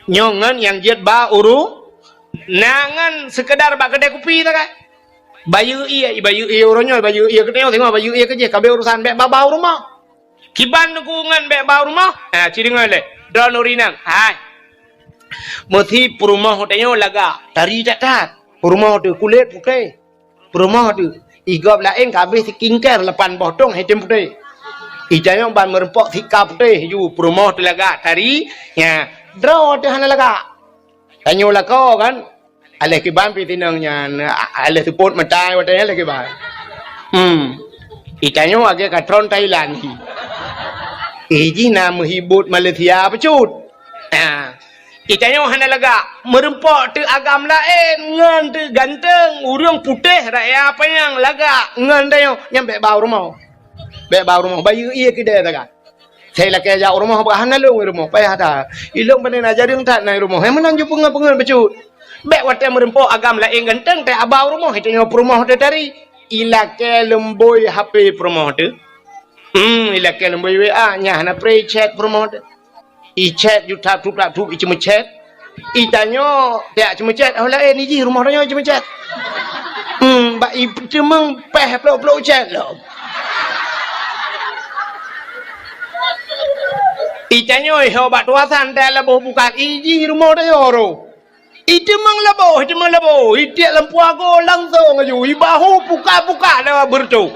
Nyoe ngon nyang jeuet ba uru, na ngon seukeudar bak keudè kupi sagai. Bayeue ié, bayeue ié uroe nyoe, bayeue ié keunoe, singoh bayeue ié keujih, ka abéh urosan, bèk ba-ba u rumoh. Kiban Teungku ngon bèk ba u rumoh, ha, ci deungoe lé. Droeneuh rinang, hai. Meusi peurumoh tanyoe lagak, tari that-that. Peurumoh teuh kulét putéh. Peurumoh teuh, i gob laén ka abéh skincare lapan boh tong, hai tem putéh. I tanyoe ban meureumpok sika putéh ju, peurumoh teuh lagak tari, nya, droe teuh hana lagak. Tanyoe lakoe kan, aléh kiban pih tinong nyan, a-, aléh seupôt mata watèe nyan aléh kiban. Hmm. I tanyoe lagèe ka tron Thailand. Eh, jih na meuhibot Malaysia bacut. Ha. I tanyoe hana lagak, meureumpok teuh agam laén, ngon teuh ganteng, ureueng putéh raya panyang lagak, ngon tanyoe, nyan bèk ba u rumoh. Bèk ba u rumoh, bayeue ié keudè sagai. Sai lakèe jak u rumoh, bah hana lôn u rumoh, payah that. Ilôn pane na jareueng that na i rumoh, hai meunan ju peungeut-peungeut bacut. Bèk watèe meureumpok agam laén ganteng, teuh aba u rumoh, i tanyoe peurumoh teuh tari. Ilakèe leumbôi HP peurumoh teuh. Hmm, ilakèe leumbôi WA, nyan hana pré chat peurumoh teuh. I chat ju that-that, that-that, i ceumeuchat. I tanyoe, jak ceumeuchat, oh laén, i jih rumoh tanyoe ceumeuchat. Hmm, bak i teumeung pèh plôk-plôk chat lom. I tanyoe, i ho bak tuasan, teuh laboh bukan, i jih rumoh tanyoe roh. I teumeung laboh, i teumeung laboh, i tiek lampu ago langsong aju, i bahu puka-puka dah beureutoh.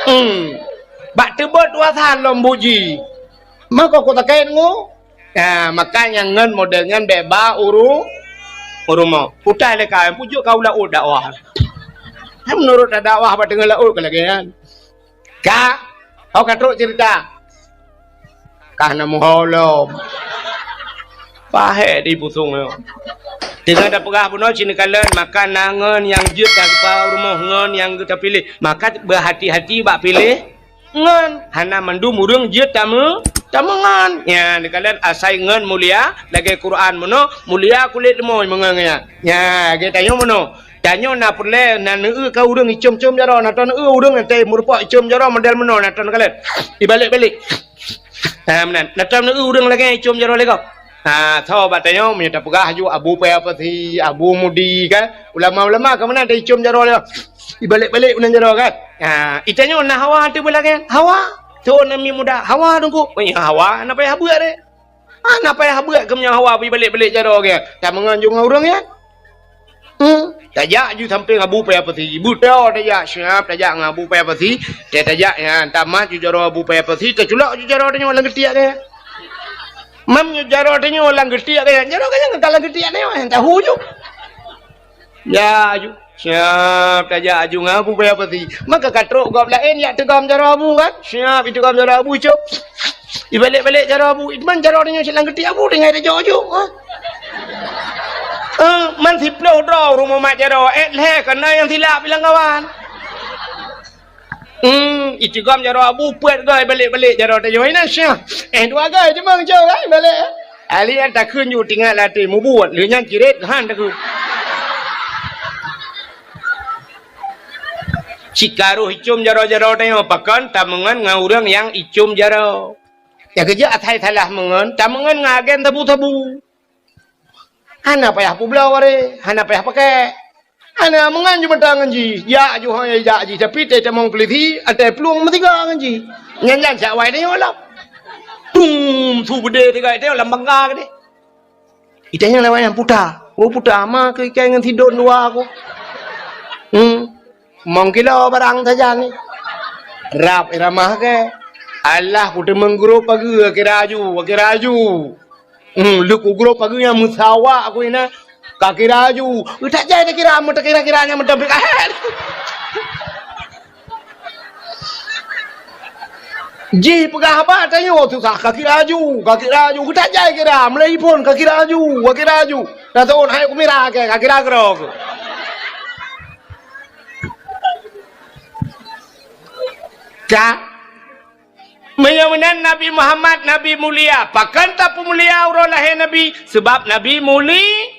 Hmm. Bak teubot tuasan lom buji. Mako ku takét ngu. Ha, maka nyang ngon model nyan bèk ba uru-, u rumoh. Utai lé ka, pujok ka u laôt dakwah. Hai meunurot dakwah bak teungoh laôt ka lagèe nyan. Ka, ho ka trok ceurita. Ka na meuho lom. Pahé di pusong nyoe. Teungoh tapeugah bunoe ci neukalon, maka na ngon nyang jeuet tapeugah u rumoh ngon nyang geuh tapiléh. Maka beuhati-hati bak piléh. Ngon, hana mandum ureueng jeuet tameu-, tameungon. Nya, neukalon asai ngon mulia, lagèe Quran meunoe, mulia kulét leumoi meungon nyan. Nya, lagèe tanyoe meunoe. Tanyoe na peureulèe, na neueu ka ureueng icom-com jaroe, na tanoh neueu ureueng nyang teuh meurumpok icom jaroe model meunoe, na tanoh neukalon. Ibalek-balek. Ha, meunan. Na tanoh neueu ureueng lagèe icom jaroe lé gob. Ha, tho bak tanyoe meunyoe tapeugah ju Abu Paya Pasi, Abu Mudi kan. Ulama-ulama ka meunan teuh icom jaroe lé gob. Ibalek-balek meunan jaroe kan. Ha, i tanyoe na hawa teuh beulagèe. Hawa. Tho nami muda. Hawa Teungku. Oh, ya, hawa. Na payah buet deh. Hana payah buet keu meunyoe hawa bri balek-balek jaroe geuh. Tameungon ju ngon ureueng nyan. Hmm. Tajak ju sampéng Abu Paya Pasi. Beutôi tajak siap tajak ngon Abu Paya Pasi. Tajak nyan tamat ju jaroe Abu Paya Pasi, taculok ju jaroe tanyoe lam geutiek geuh. Mam ju jaroe tanyoe lam geutiek geuh. Jaroe geuh nyan ka lam geutiek tanyoe, tahu ju. Ya, aju. Siap tajak aju ngon Abu Paya Pasi. Maka ka trok gob laén jak teugom jaroe Abu kan? Siap iteugom jaroe Abu, cok. Ibalek-balek jaroe Abu. Iteumon jaroe tanyoe cit lam geutiek Abu tinggai tajok aju. Ha? Eh, man siploh droe rumoh mat jaroe. Eh, lhèe keunan nyang silap ilang kawan. Hmm, iteugom jaroe Abu peuet goe balek-balek jaroe tanyoe. Ina syah. Eh, dua goe cuma cok kan balek. Ali nyan takheun ju tinggai lam até mubuet, lheueh nyan cirét han takheun. Cit ka roh icom jaroe-jaroe tanyoe, pakon tameungon ngon ureueng nyang icom jaroe. Nyang keujeuet asai salah meungon, tameungon ngon agen sabu-sabu. Hana payah peubloe waréh, hana payah pakèk. Hana meungon ju meuta ngon jih, jak ju hana jak jih, tapi teuh tamong peulisi, ateueh plueng meusigoe ngon jih. Nyan-nyan cak wai tanyoe lom. Tum, su beudé sigoe tanyoe lam bangga keudéh. Itanyoe lewat nyang puta. Oh, puta ma keu ikai ngon sidon dua aku. Hmm. Mong kilo barang sajan ni. Rab iramah ke. Alah, ku teumeung grup pageue, kira aju, kira aju. Hmm, leuku grup pageue nyang meusawa aku ina. Ka kira aju. Utak jai takira, meutakira-kira nyang meudompet ahet. Jih peugah haba tanyoe susah, ka kira aju, ka kira aju. Utak jai kira, meulai phon ka kira aju, ka kira aju. Dah tahun hai kumira ke, ka kira keudroe. Ka. Meunyoe meunan Nabi Muhammad, Nabi mulia. Pakon tapeumulia uroe lahé Nabi? Sabab Nabi muli-,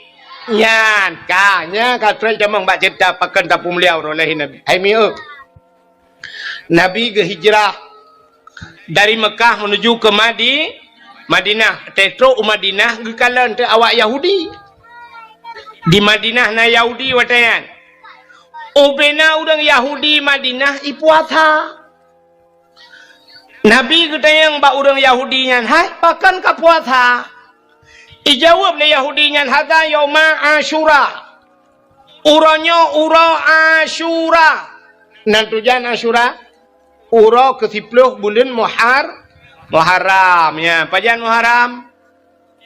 nyan. Ka, nyan ka trok tamong bak ceurita pakon tapeumulia uroe lahé Nabi. Hai mieu. Nabi geuhijrah dari Mekah menuju ke Madi-, Madinah, teuk trok u Madinah geukalon teuk awak Yahudi. Di Madinah na Yahudi watée nyan. Ubena ureuëng Yahudi Madinah ipuasa. Nabi geutanyong bak ureuëng Yahudi nyan, "Hai, pakon kapuasa?" Ijaweueb lé Yahudi nyan, "Hadza yauma Asyura." Uroe nyoe uroe Asyura. Nan tujan Asyura? Uroe keusiplôh buleuen Muhar-, Muharram. Ya, pajan Muharram?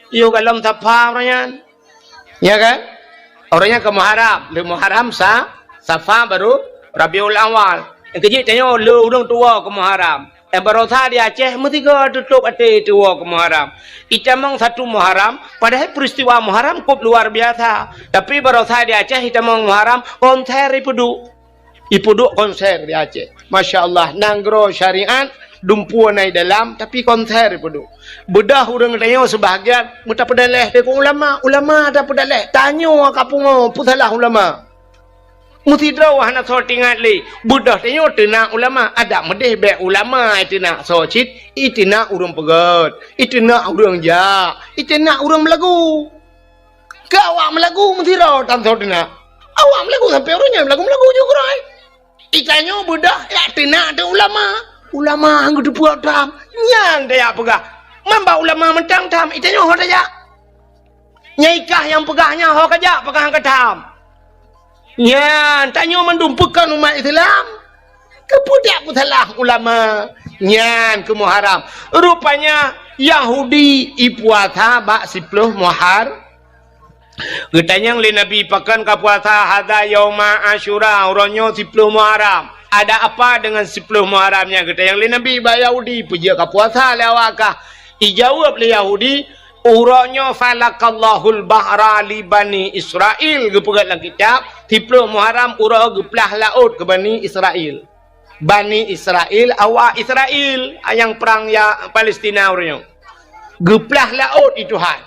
Yôh golom Safa uroe nyan. Ya kan? Uroe nyan ka Muharram. Lé Muharram sa, Safa baru Rabiul Awal. Nyang keujeuet tanyoe lé ureuëng tuwoe keu Muharram. Eh, barosa di Aceh meusigoe tutôp até tuwoe keu Muharram. Itamong satu Muharram, padahai peristiwa Muharram kôp luar biasa. Tapi barosa di Aceh itamong Muharram, konser ipeuduek. Ipeuduek konser di Aceh. Masya Allah, nanggroe syariat, dumpeue na i dalam, tapi konser ipeuduek. Beudôh ureuëng tanyoe seubahagian, meutapeudaléh deungon ulama, ulama tapeudaléh. Tanyoe ka pungo, peue salah ulama? Meusidroe hana soe teuingat lé. Beudôh tanyoe teunak ulama, adak meudeh bék ulama iteunak soe cit, iteunak ureuëng peugét, iteunak ureuëng jak, iteunak ureuëng meulagu. Keu awak meulagu meusidroe tan soe teunak. Awak meulagu sampoe uroe nyoe meulagu-meulagu ju keurôi. Itanyoe beudôh jak teunak teuh ulama. Ulama han geuteupeue tham. Nyan tajak peugah. Man bak ulama mantong tham, itanyoe ho tajak. Nyang ikah nyang peugah nyan ho kajak peugah han katham. Nyan, tanyoe mandum peue kon umat Islam. Keupeue dak peusalah ulama? Nyan keu Muharram. Rupanya Yahudi ipuasa bak siplôh Muhar-, Geutanyong lé Nabi, "Pakon kapuasa?" "Hadza yauma Asyura, uroe nyoe siplôh Muharram." "Ada apa dengan siplôh Muharram nyan?" Geutanyong lé Nabi bak Yahudi, "Peue jeuet kapuasa lé awak kah?" Ijaweueb lé Yahudi, "Uroe nyoe falaqallahul bahra li Bani Israil," geupeugah lam kitab, siplôh Muharram uroe geuplah laôt keu Bani Israil. Bani Israil, awak Israil, nyang prang ya Palestina uroe nyoe. Geuplah laôt i Tuhan.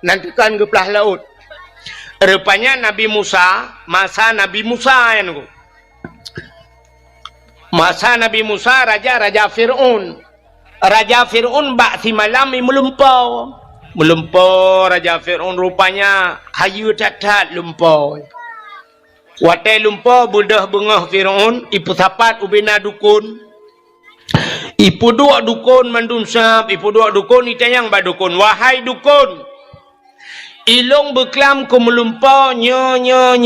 Nan teukan geuplah laôt. Rupanya Nabi Musa, masa Nabi Musa nyan ku. Masa Nabi Musa, raja, raja Fir'aun. Raja Fir'aun bak simalam i meulumpoe. Meulumpoe raja Fir'aun rupanya hayeue that-that lumpoe. Watée lumpoe beudôh beungoh Fir'aun, ipeusapat ubena dukon. Ipeuduek dukon mandum sab, ipeuduek dukon, itanyong bak dukon, "Wahai dukon, ilong beuklam keu meulumpoe nyoe, nyoe,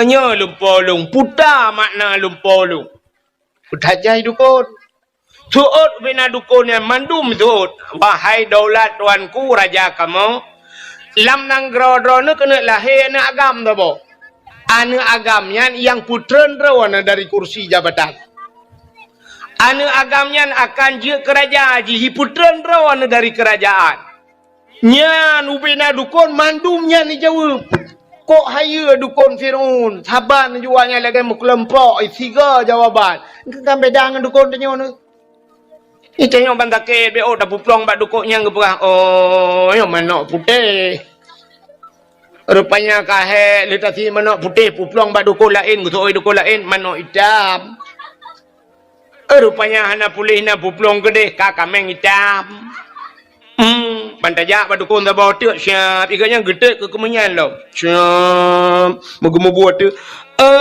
nyoe, lumpoe lôn. Peue makna lumpoe lôn?" Peutanyong dukon. Seuôt ubena dukon nyan mandum seuôt, "Wahai daulat tuanku raja kamoe, lam nanggroe droeneuh keuneuk lahé aneuëk agam saboh. Aneuëk agam nyan nyang peutreun droeneuh dari kursi jabatan. Aneuëk agam nyan akan jeuet keu raja jih, jipeutreun droeneuh dari keurajaan." Nyan ubena dukon mandum nyan ijaweueb. Kok hayeue dukon Fir'aun, saban jua nyan lagée meukeuleumpok, siga jawaban. Kan beda ngon dukon tanyoe nyoe. Ih, tanyoe ban sakét, bék tapeuplong bak dukon nyan geupeugah, "Oh, nyoe manok putéh." Rupanya ka hék, lé tasi manok putéh, peuplong bak dukon laén, geuseuôt dukon laén, manok itam. Eh, rupanya hana puléh na peuplong keudeh ka kaméng itam. Hmm, ban tajak bak dukon saboh teuk siab, iga nyan geutet keu keumeunyan lom. Siab, meugeumeubuet teuk. Eh,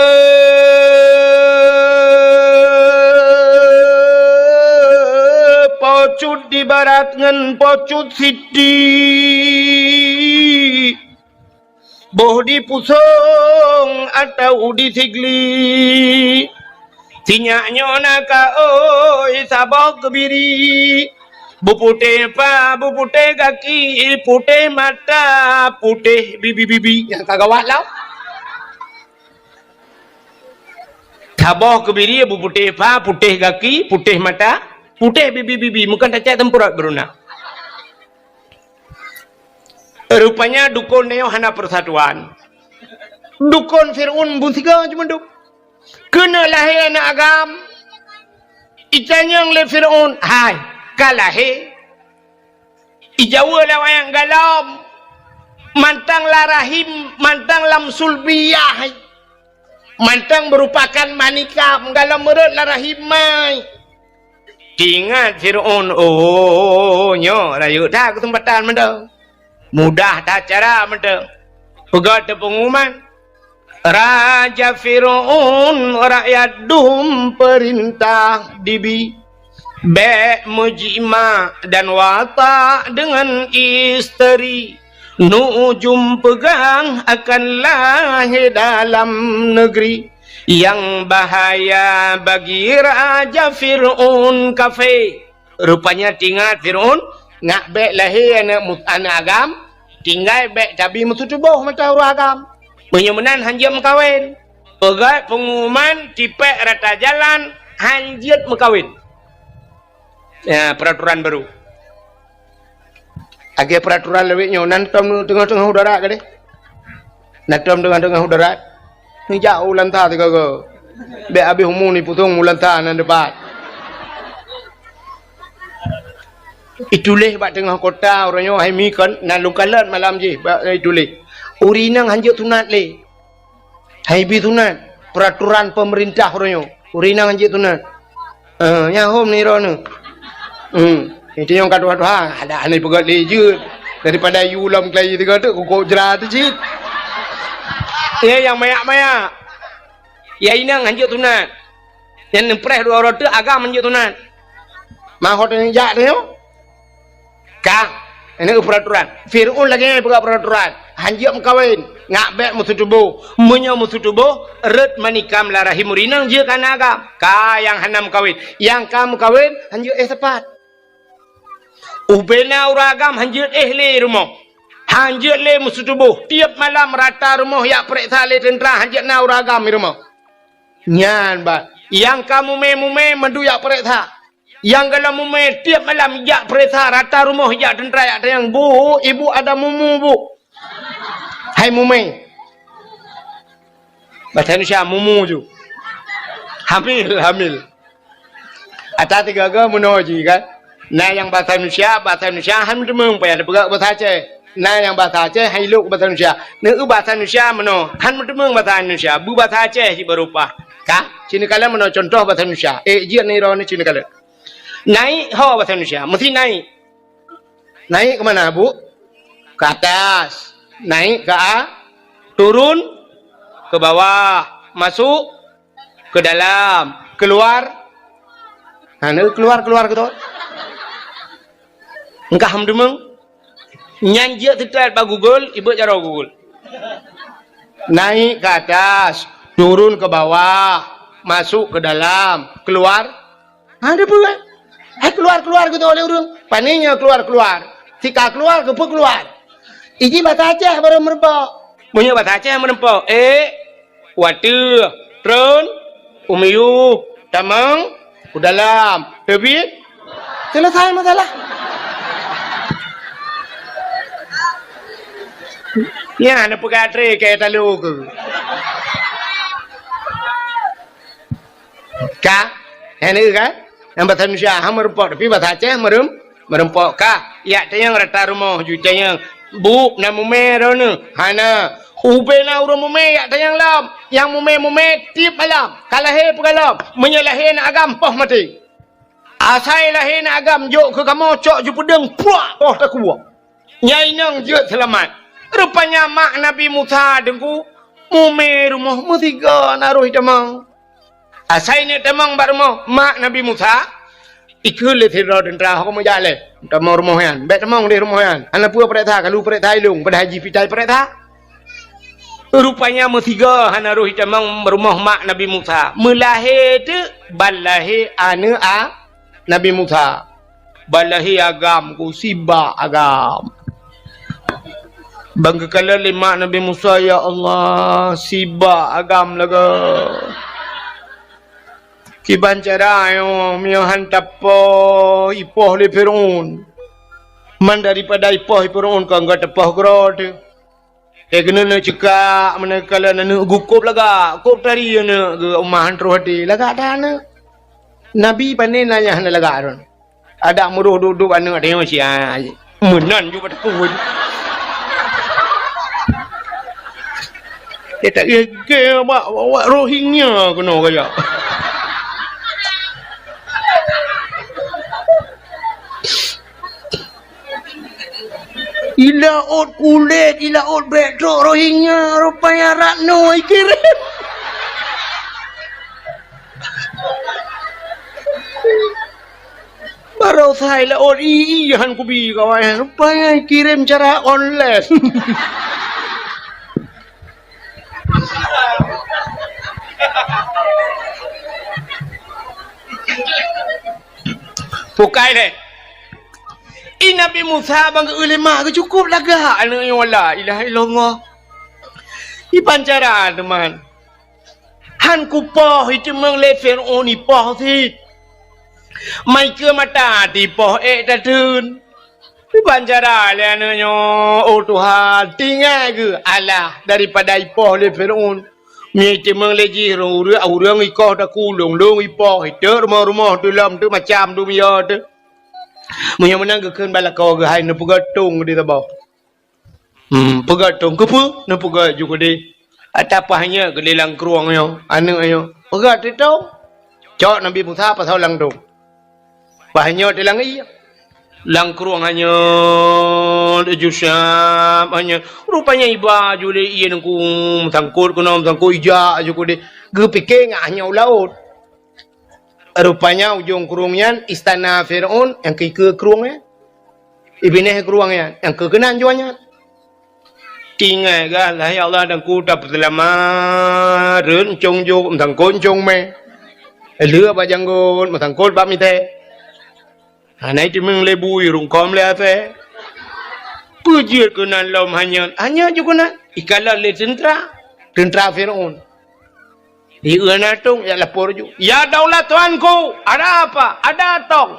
pocut di barat ngon pocut siti. Boh di pusong atau di sigli. Sinyak nyoe na ka oi saboh keubiri. Beuputéh pa, beuputéh gaki, putéh mata, putéh bibi-bibi. Nyang ka gawat lom. Saboh keubiri beuputéh pa, putéh gaki, putéh mata, putéh bibi-bibi. Meukan tacak teumpeurot beuruna. Rupanya dukon nyoe hana persatuan. Dukon Fir'aun beusiga cuma duk. Keuneuk lahé aneuëk agam. Itanyong lé Fir'aun, "Hai, ka lahé?" Ijaweueb lé awaknyan, "Galom." Mantong lam rahim, mantong lam sulbiyah. Mantong meurupakan manikam, galom meurot lam rahim mai. Teuingat Fir'aun, oh, nyoe rayeuk that keuseumpatan mantong. Mudah that cara mantong. Peugah teupeunguman. Raja Fir'aun rakyat dum peurintah dibi. Bék meujimak dan watak deungon isteri. Nu'ujum peugah akan lahé dalam neugri. Nyang bahaya bagi Raja Fir'aun kafé. Rupanya teuingat Fir'aun, nak bék lahé aneuk mu-, aneuk agam, tinggai bék tabi meututoboh mata ureueng agam. Meunyoe meunan hanjeuet meukawen. Peugah peunguman tipék rata jalan hanjeuet meukawen. Ya, peraturan baru. Lagée peraturan lawét nyoe, nan tom teungoh-teungoh udara gadeh. Nan tom teungoh-teungoh udara. Neujak u Lanta sigoe-goe. Bék habéh umu nipusong u Lanta nan dipat. Ituléh bak teungoh kota uroe nyoe hai mi kon nan lôn kalon malam jih bak ituléh. Ureueng inong hanjeuet sunat lé. Hai bi sunat, peraturan pemerintah uroe nyoe. Ureueng inong hanjeuet sunat. Eh, nyan hom nirone. Hmm. Itu nyang ka tuha-tuha, ada anai peugah lé jeuet. Daripada yu lom kelai tiga tu, kukok jera tu cit. Ya, nyang mayak-mayak. Ya, inong hanjeuet sunat. Nyang neupreh dua uroe teuk agam hanjeuet sunat. Mahot nyang jak tu nyoe. Ka, ini peraturan. Fir'aun lagée nyan peugah peraturan. Hanjeuet meukawen, ngak bék meusutuboh. Meunyoe meusutuboh, rot manikam lam rahim ureueng inong jeuet keu aneuk agam. Ka nyang hana meukawen. Nyang ka meukawen, hanjeuet éh sapat. Ubena ureueng agam hanjeuet éh lé rumoh. Hanjeuet lé meusutuboh. Tiep malam rata rumoh jak peureksa lé teuntra hanjeuet na ureueng agam di rumoh. Nyan bah. Nyang ka mumé-mumé mandum jak peureksa. Nyang galom mumé tiep malam jak peureksa rata rumoh jak teuntra jak tanyong, "Bu, ibu ada mumu, Bu?" Hai mumé. Bahasa Indonesia mumu ju. Hamil, hamil. Ata tiga-tiga meunoe ji kan. Na nyang bahasa Indonesia, bahasa Indonesia han meuteumong payah teupeugah bahasa Aceh. Na nyang bahasa Aceh han ilok bahasa Indonesia. Neu bahasa Indonesia meunoe, han meuteumong bahasa Indonesia, beubahasa Aceh ji baru paih. Ka, sinoe kalon meunoe contoh bahasa Indonesia. Eh, jeuet nirone sinoe kalon. Naik ho bahasa Indonesia, mesti naik. Naik ke mana, Bu? Ke atas. Naik ke a-, turun ke bawah. Masuk ke dalam. Keluar. Ha, ni keluar, keluar gitu. Engkah meudeungoe. Nyan jeuet teutat bak Google, ibeuet jaroe Google. Naik ke atas, turun ke bawah, masuk ke dalam, keluar. Ha, ada peue? Hai keluar-keluar gitu oleh ureueng. Pane nyoe keluar-keluar. Sika keluar, keupeue keluar? Iji bahasa Aceh baru meureumpok. Meunyoe bahasa Aceh meureumpok, eh, wateueh, tron, u miyueb, tamong, u dalam, teubiet, selesai masalah. Nyan na peugah tré keu talo keu. Ka? Nyan ka? Nyang bahasa Indonesia ha meureumpok, tapi bahasa Aceh meureuem-, meureumpok ka. Jak tanyong rata rumoh ju tanyong, "Bu, na mumé droeneuh?" Hana. Ubé na ureueng mumé jak tanyong lom. Nyang mumé-mumé tiep malam. Ka lahé peugah lom. Meunyoe lahé na agam, poh maté. Asai lahé na agam jok keu kamoe cok ju peudeueng, puak, poh takue. Nyai inong jeuet seulamat. Rupanya mak Nabi Musa deungku mumé rumoh meusigoe na roh jitamong. Asai neuk tamong bak rumoh mak Nabi Musa, ikheun lé sidroe teuntra, "Ho kamoe jak lé tamong rumoh nyan. Bék tamong di rumoh nyan. Hana peue peureksa, kalu peureksa ilong, padahai jih pitai peureksa." Rupanya meusigoe hana roh jitamong rumoh mak Nabi Musa. Meulahé teuk ban lahé aneuk a Nabi Musa. Ban lahé agam ku sibak agam. Ban geukalon lé mak Nabi Musa, "Ya Allah, sibak agam lagée. Kiban cara nyoe, meunyoe han tapoh, ipoh lé Fir'aun. Man daripada ipoh lé Fir'aun, kon gata poh keudroe teuh." Eh, keuneuk neuk ceukak, meuneuk kalon aneuk geuh kôb lagak, kôb tari aneuk geuh, uma han troh até, lagak that aneuk. Nabi pane na nyang hana lagak droen. Adak meuroh duek-duek aneuk tanyoe sia. Meunan ju bak takue. Eh, tak gègè bak, bak Rohingya keunoe kajak. Ilaôt kulét, ilaôt brek trok Rohingya, rupanya Ratno ikirém. Baroesa ilaôt i-i han kubi kawan, rupanya ikirém cara online. Pukai lé. I Nabi Musa ban geu-eu lé ma geuh cukôp lagak aneuk nyoe, la ilaha illallah. Iban cara teuma. Han kupoh iteumeung lé Fir'aun ipoh cit. Mai keu mata tipoh ék tateun. Iban cara lé aneuk nyoe, oh Tuhan, tinggai geuh alah daripada ipoh lé Fir'aun. Meunyoe iteumeung lé jih ureuëng, ureuëng ikoh takulông, lông ipoh, iteuk rumoh-rumoh teuh lom teuh macam dunia teuh. Meunyoe meunan geukheun bak lakoe geuh hai neupeugah tông di saboh. Hmm, peugah tông keupeue? Neupeugah ju keudeh. Ata paih nyoe keudeh lam krueng nyoe, aneuk nyoe. Peugah teuh tông. Cok Nabi Musa pasoe lam tông. Paih nyoe teuh lam ié. Lam krueng hanyot, jusab hanyot. Rupanya iba ju lé ié nungku meusangkot keunoe meusangkot ijak ju keudeh. Geupike ngat hanyot u laôt. Rupanya ujong krueng nyan istana Fir'aun nyang keue krueng nyan. Ibineh krueng nyan nyang keue keunan juah nyan. Tinggai gah lah ya Allah dan ku tapeuseulamat reuncong jok meusangkot ncong mé. Lheueh bak janggot meusangkot bak mitée. Hana iteumeung lé bui rungkôm lé asée. Peujeuet keunan lom hanyot, hanyot ju keunan. Ikalon lé teuntra, teuntra Fir'aun. Di euna tông, ya lapor ju. Ya daulah tuanku, ada apa? Ada tong.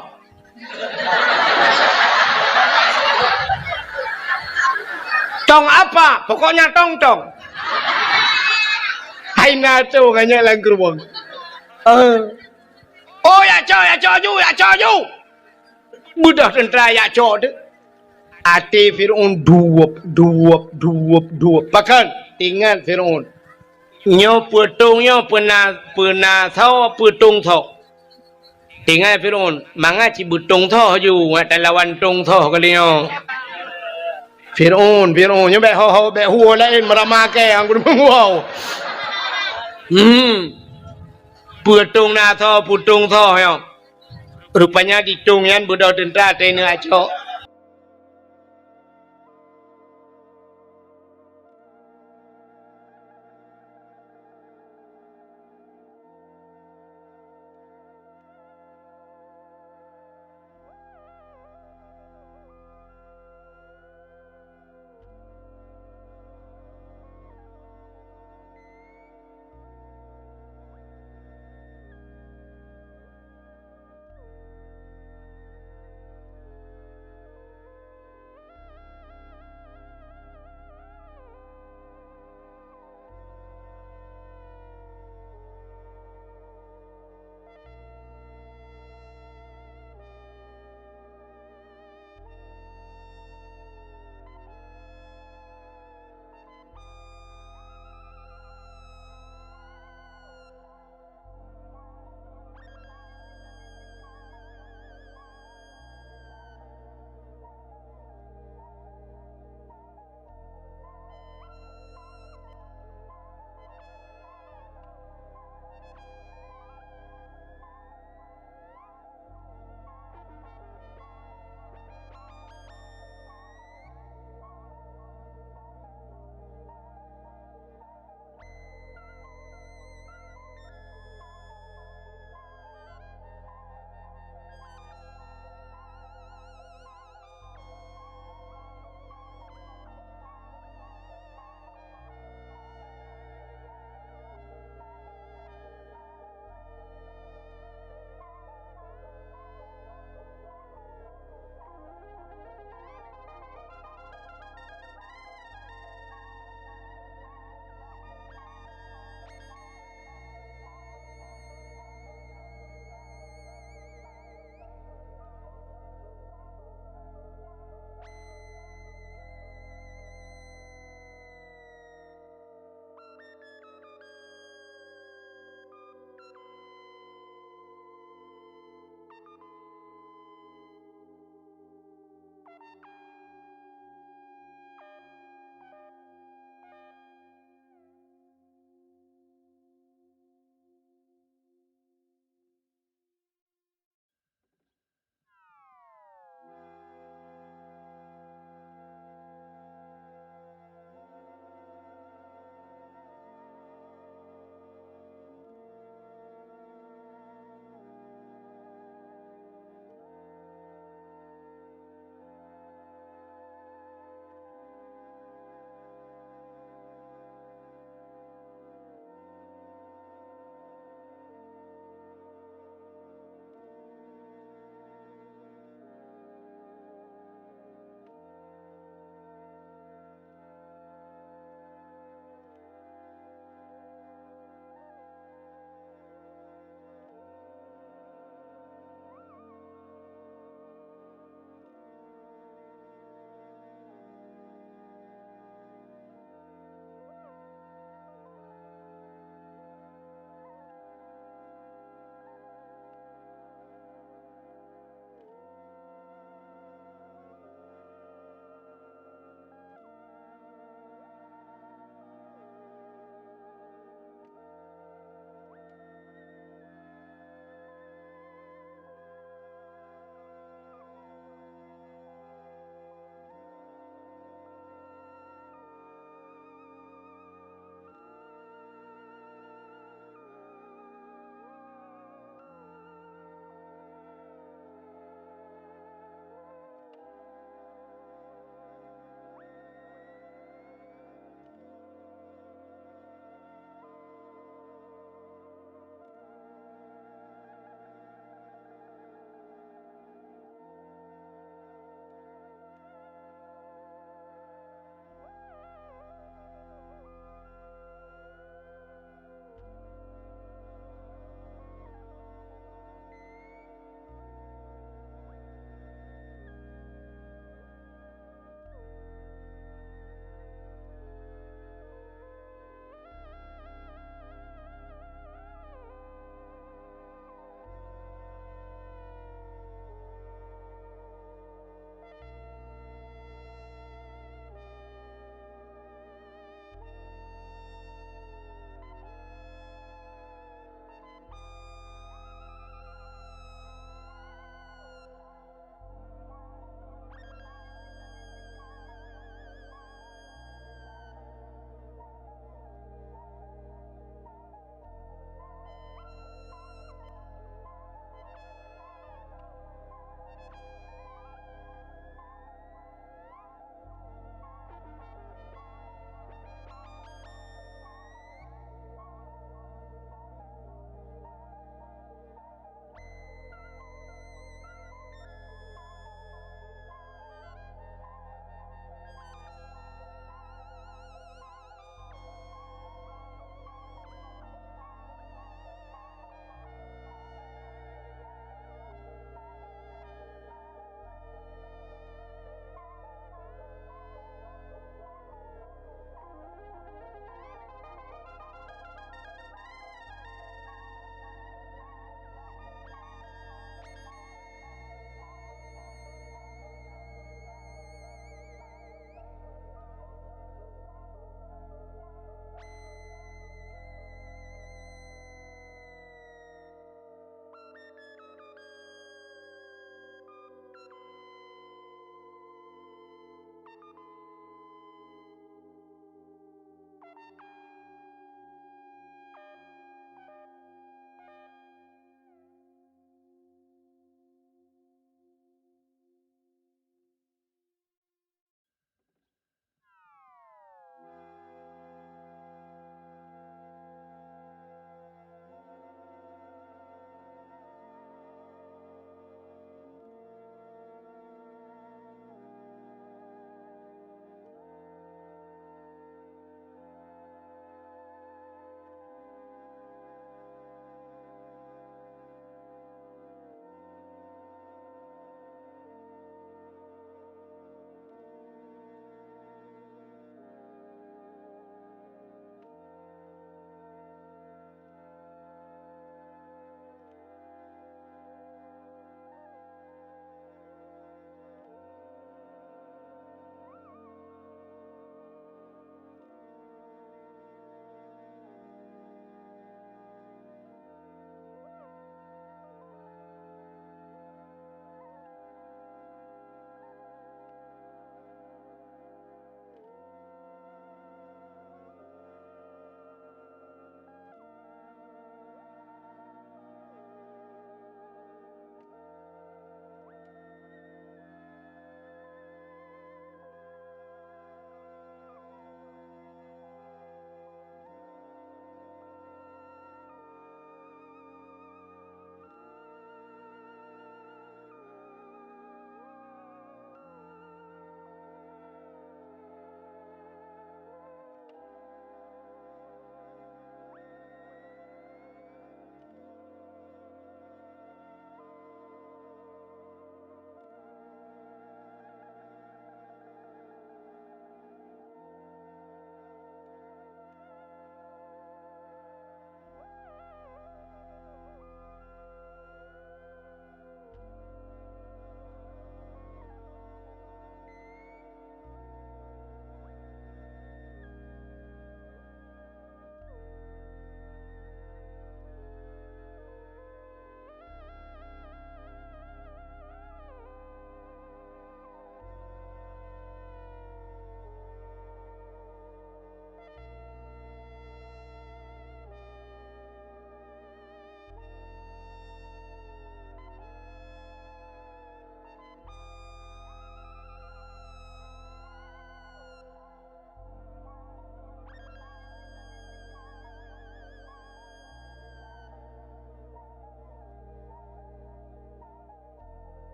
Tong apa? Pokoknya tong-tong. Hai na tông hanyot lam krueng. Eh. Oh, ya cok, ya cok ju, ya cok ju. Beudôh teuntra ya cok teuh. Até Fir'aun duwop, duwop, duwop, duwop. Pakon? Ingat Fir'aun. Nyoe peutông nyoe peuna, peuna soe peutông soe. Tinggai Fir'aun, mangat cit beutông soe ju, ngat talawan tông soe kali nyoe. Fir'aun, Fir'aun, nyoe bék ho-ho, bék huo laén meurama kée, anggun meuhuo. Hmm. Peutông na soe, peutông soe nyoe. Rupanya di tông nyan beudôh teuntra teuneuk acok.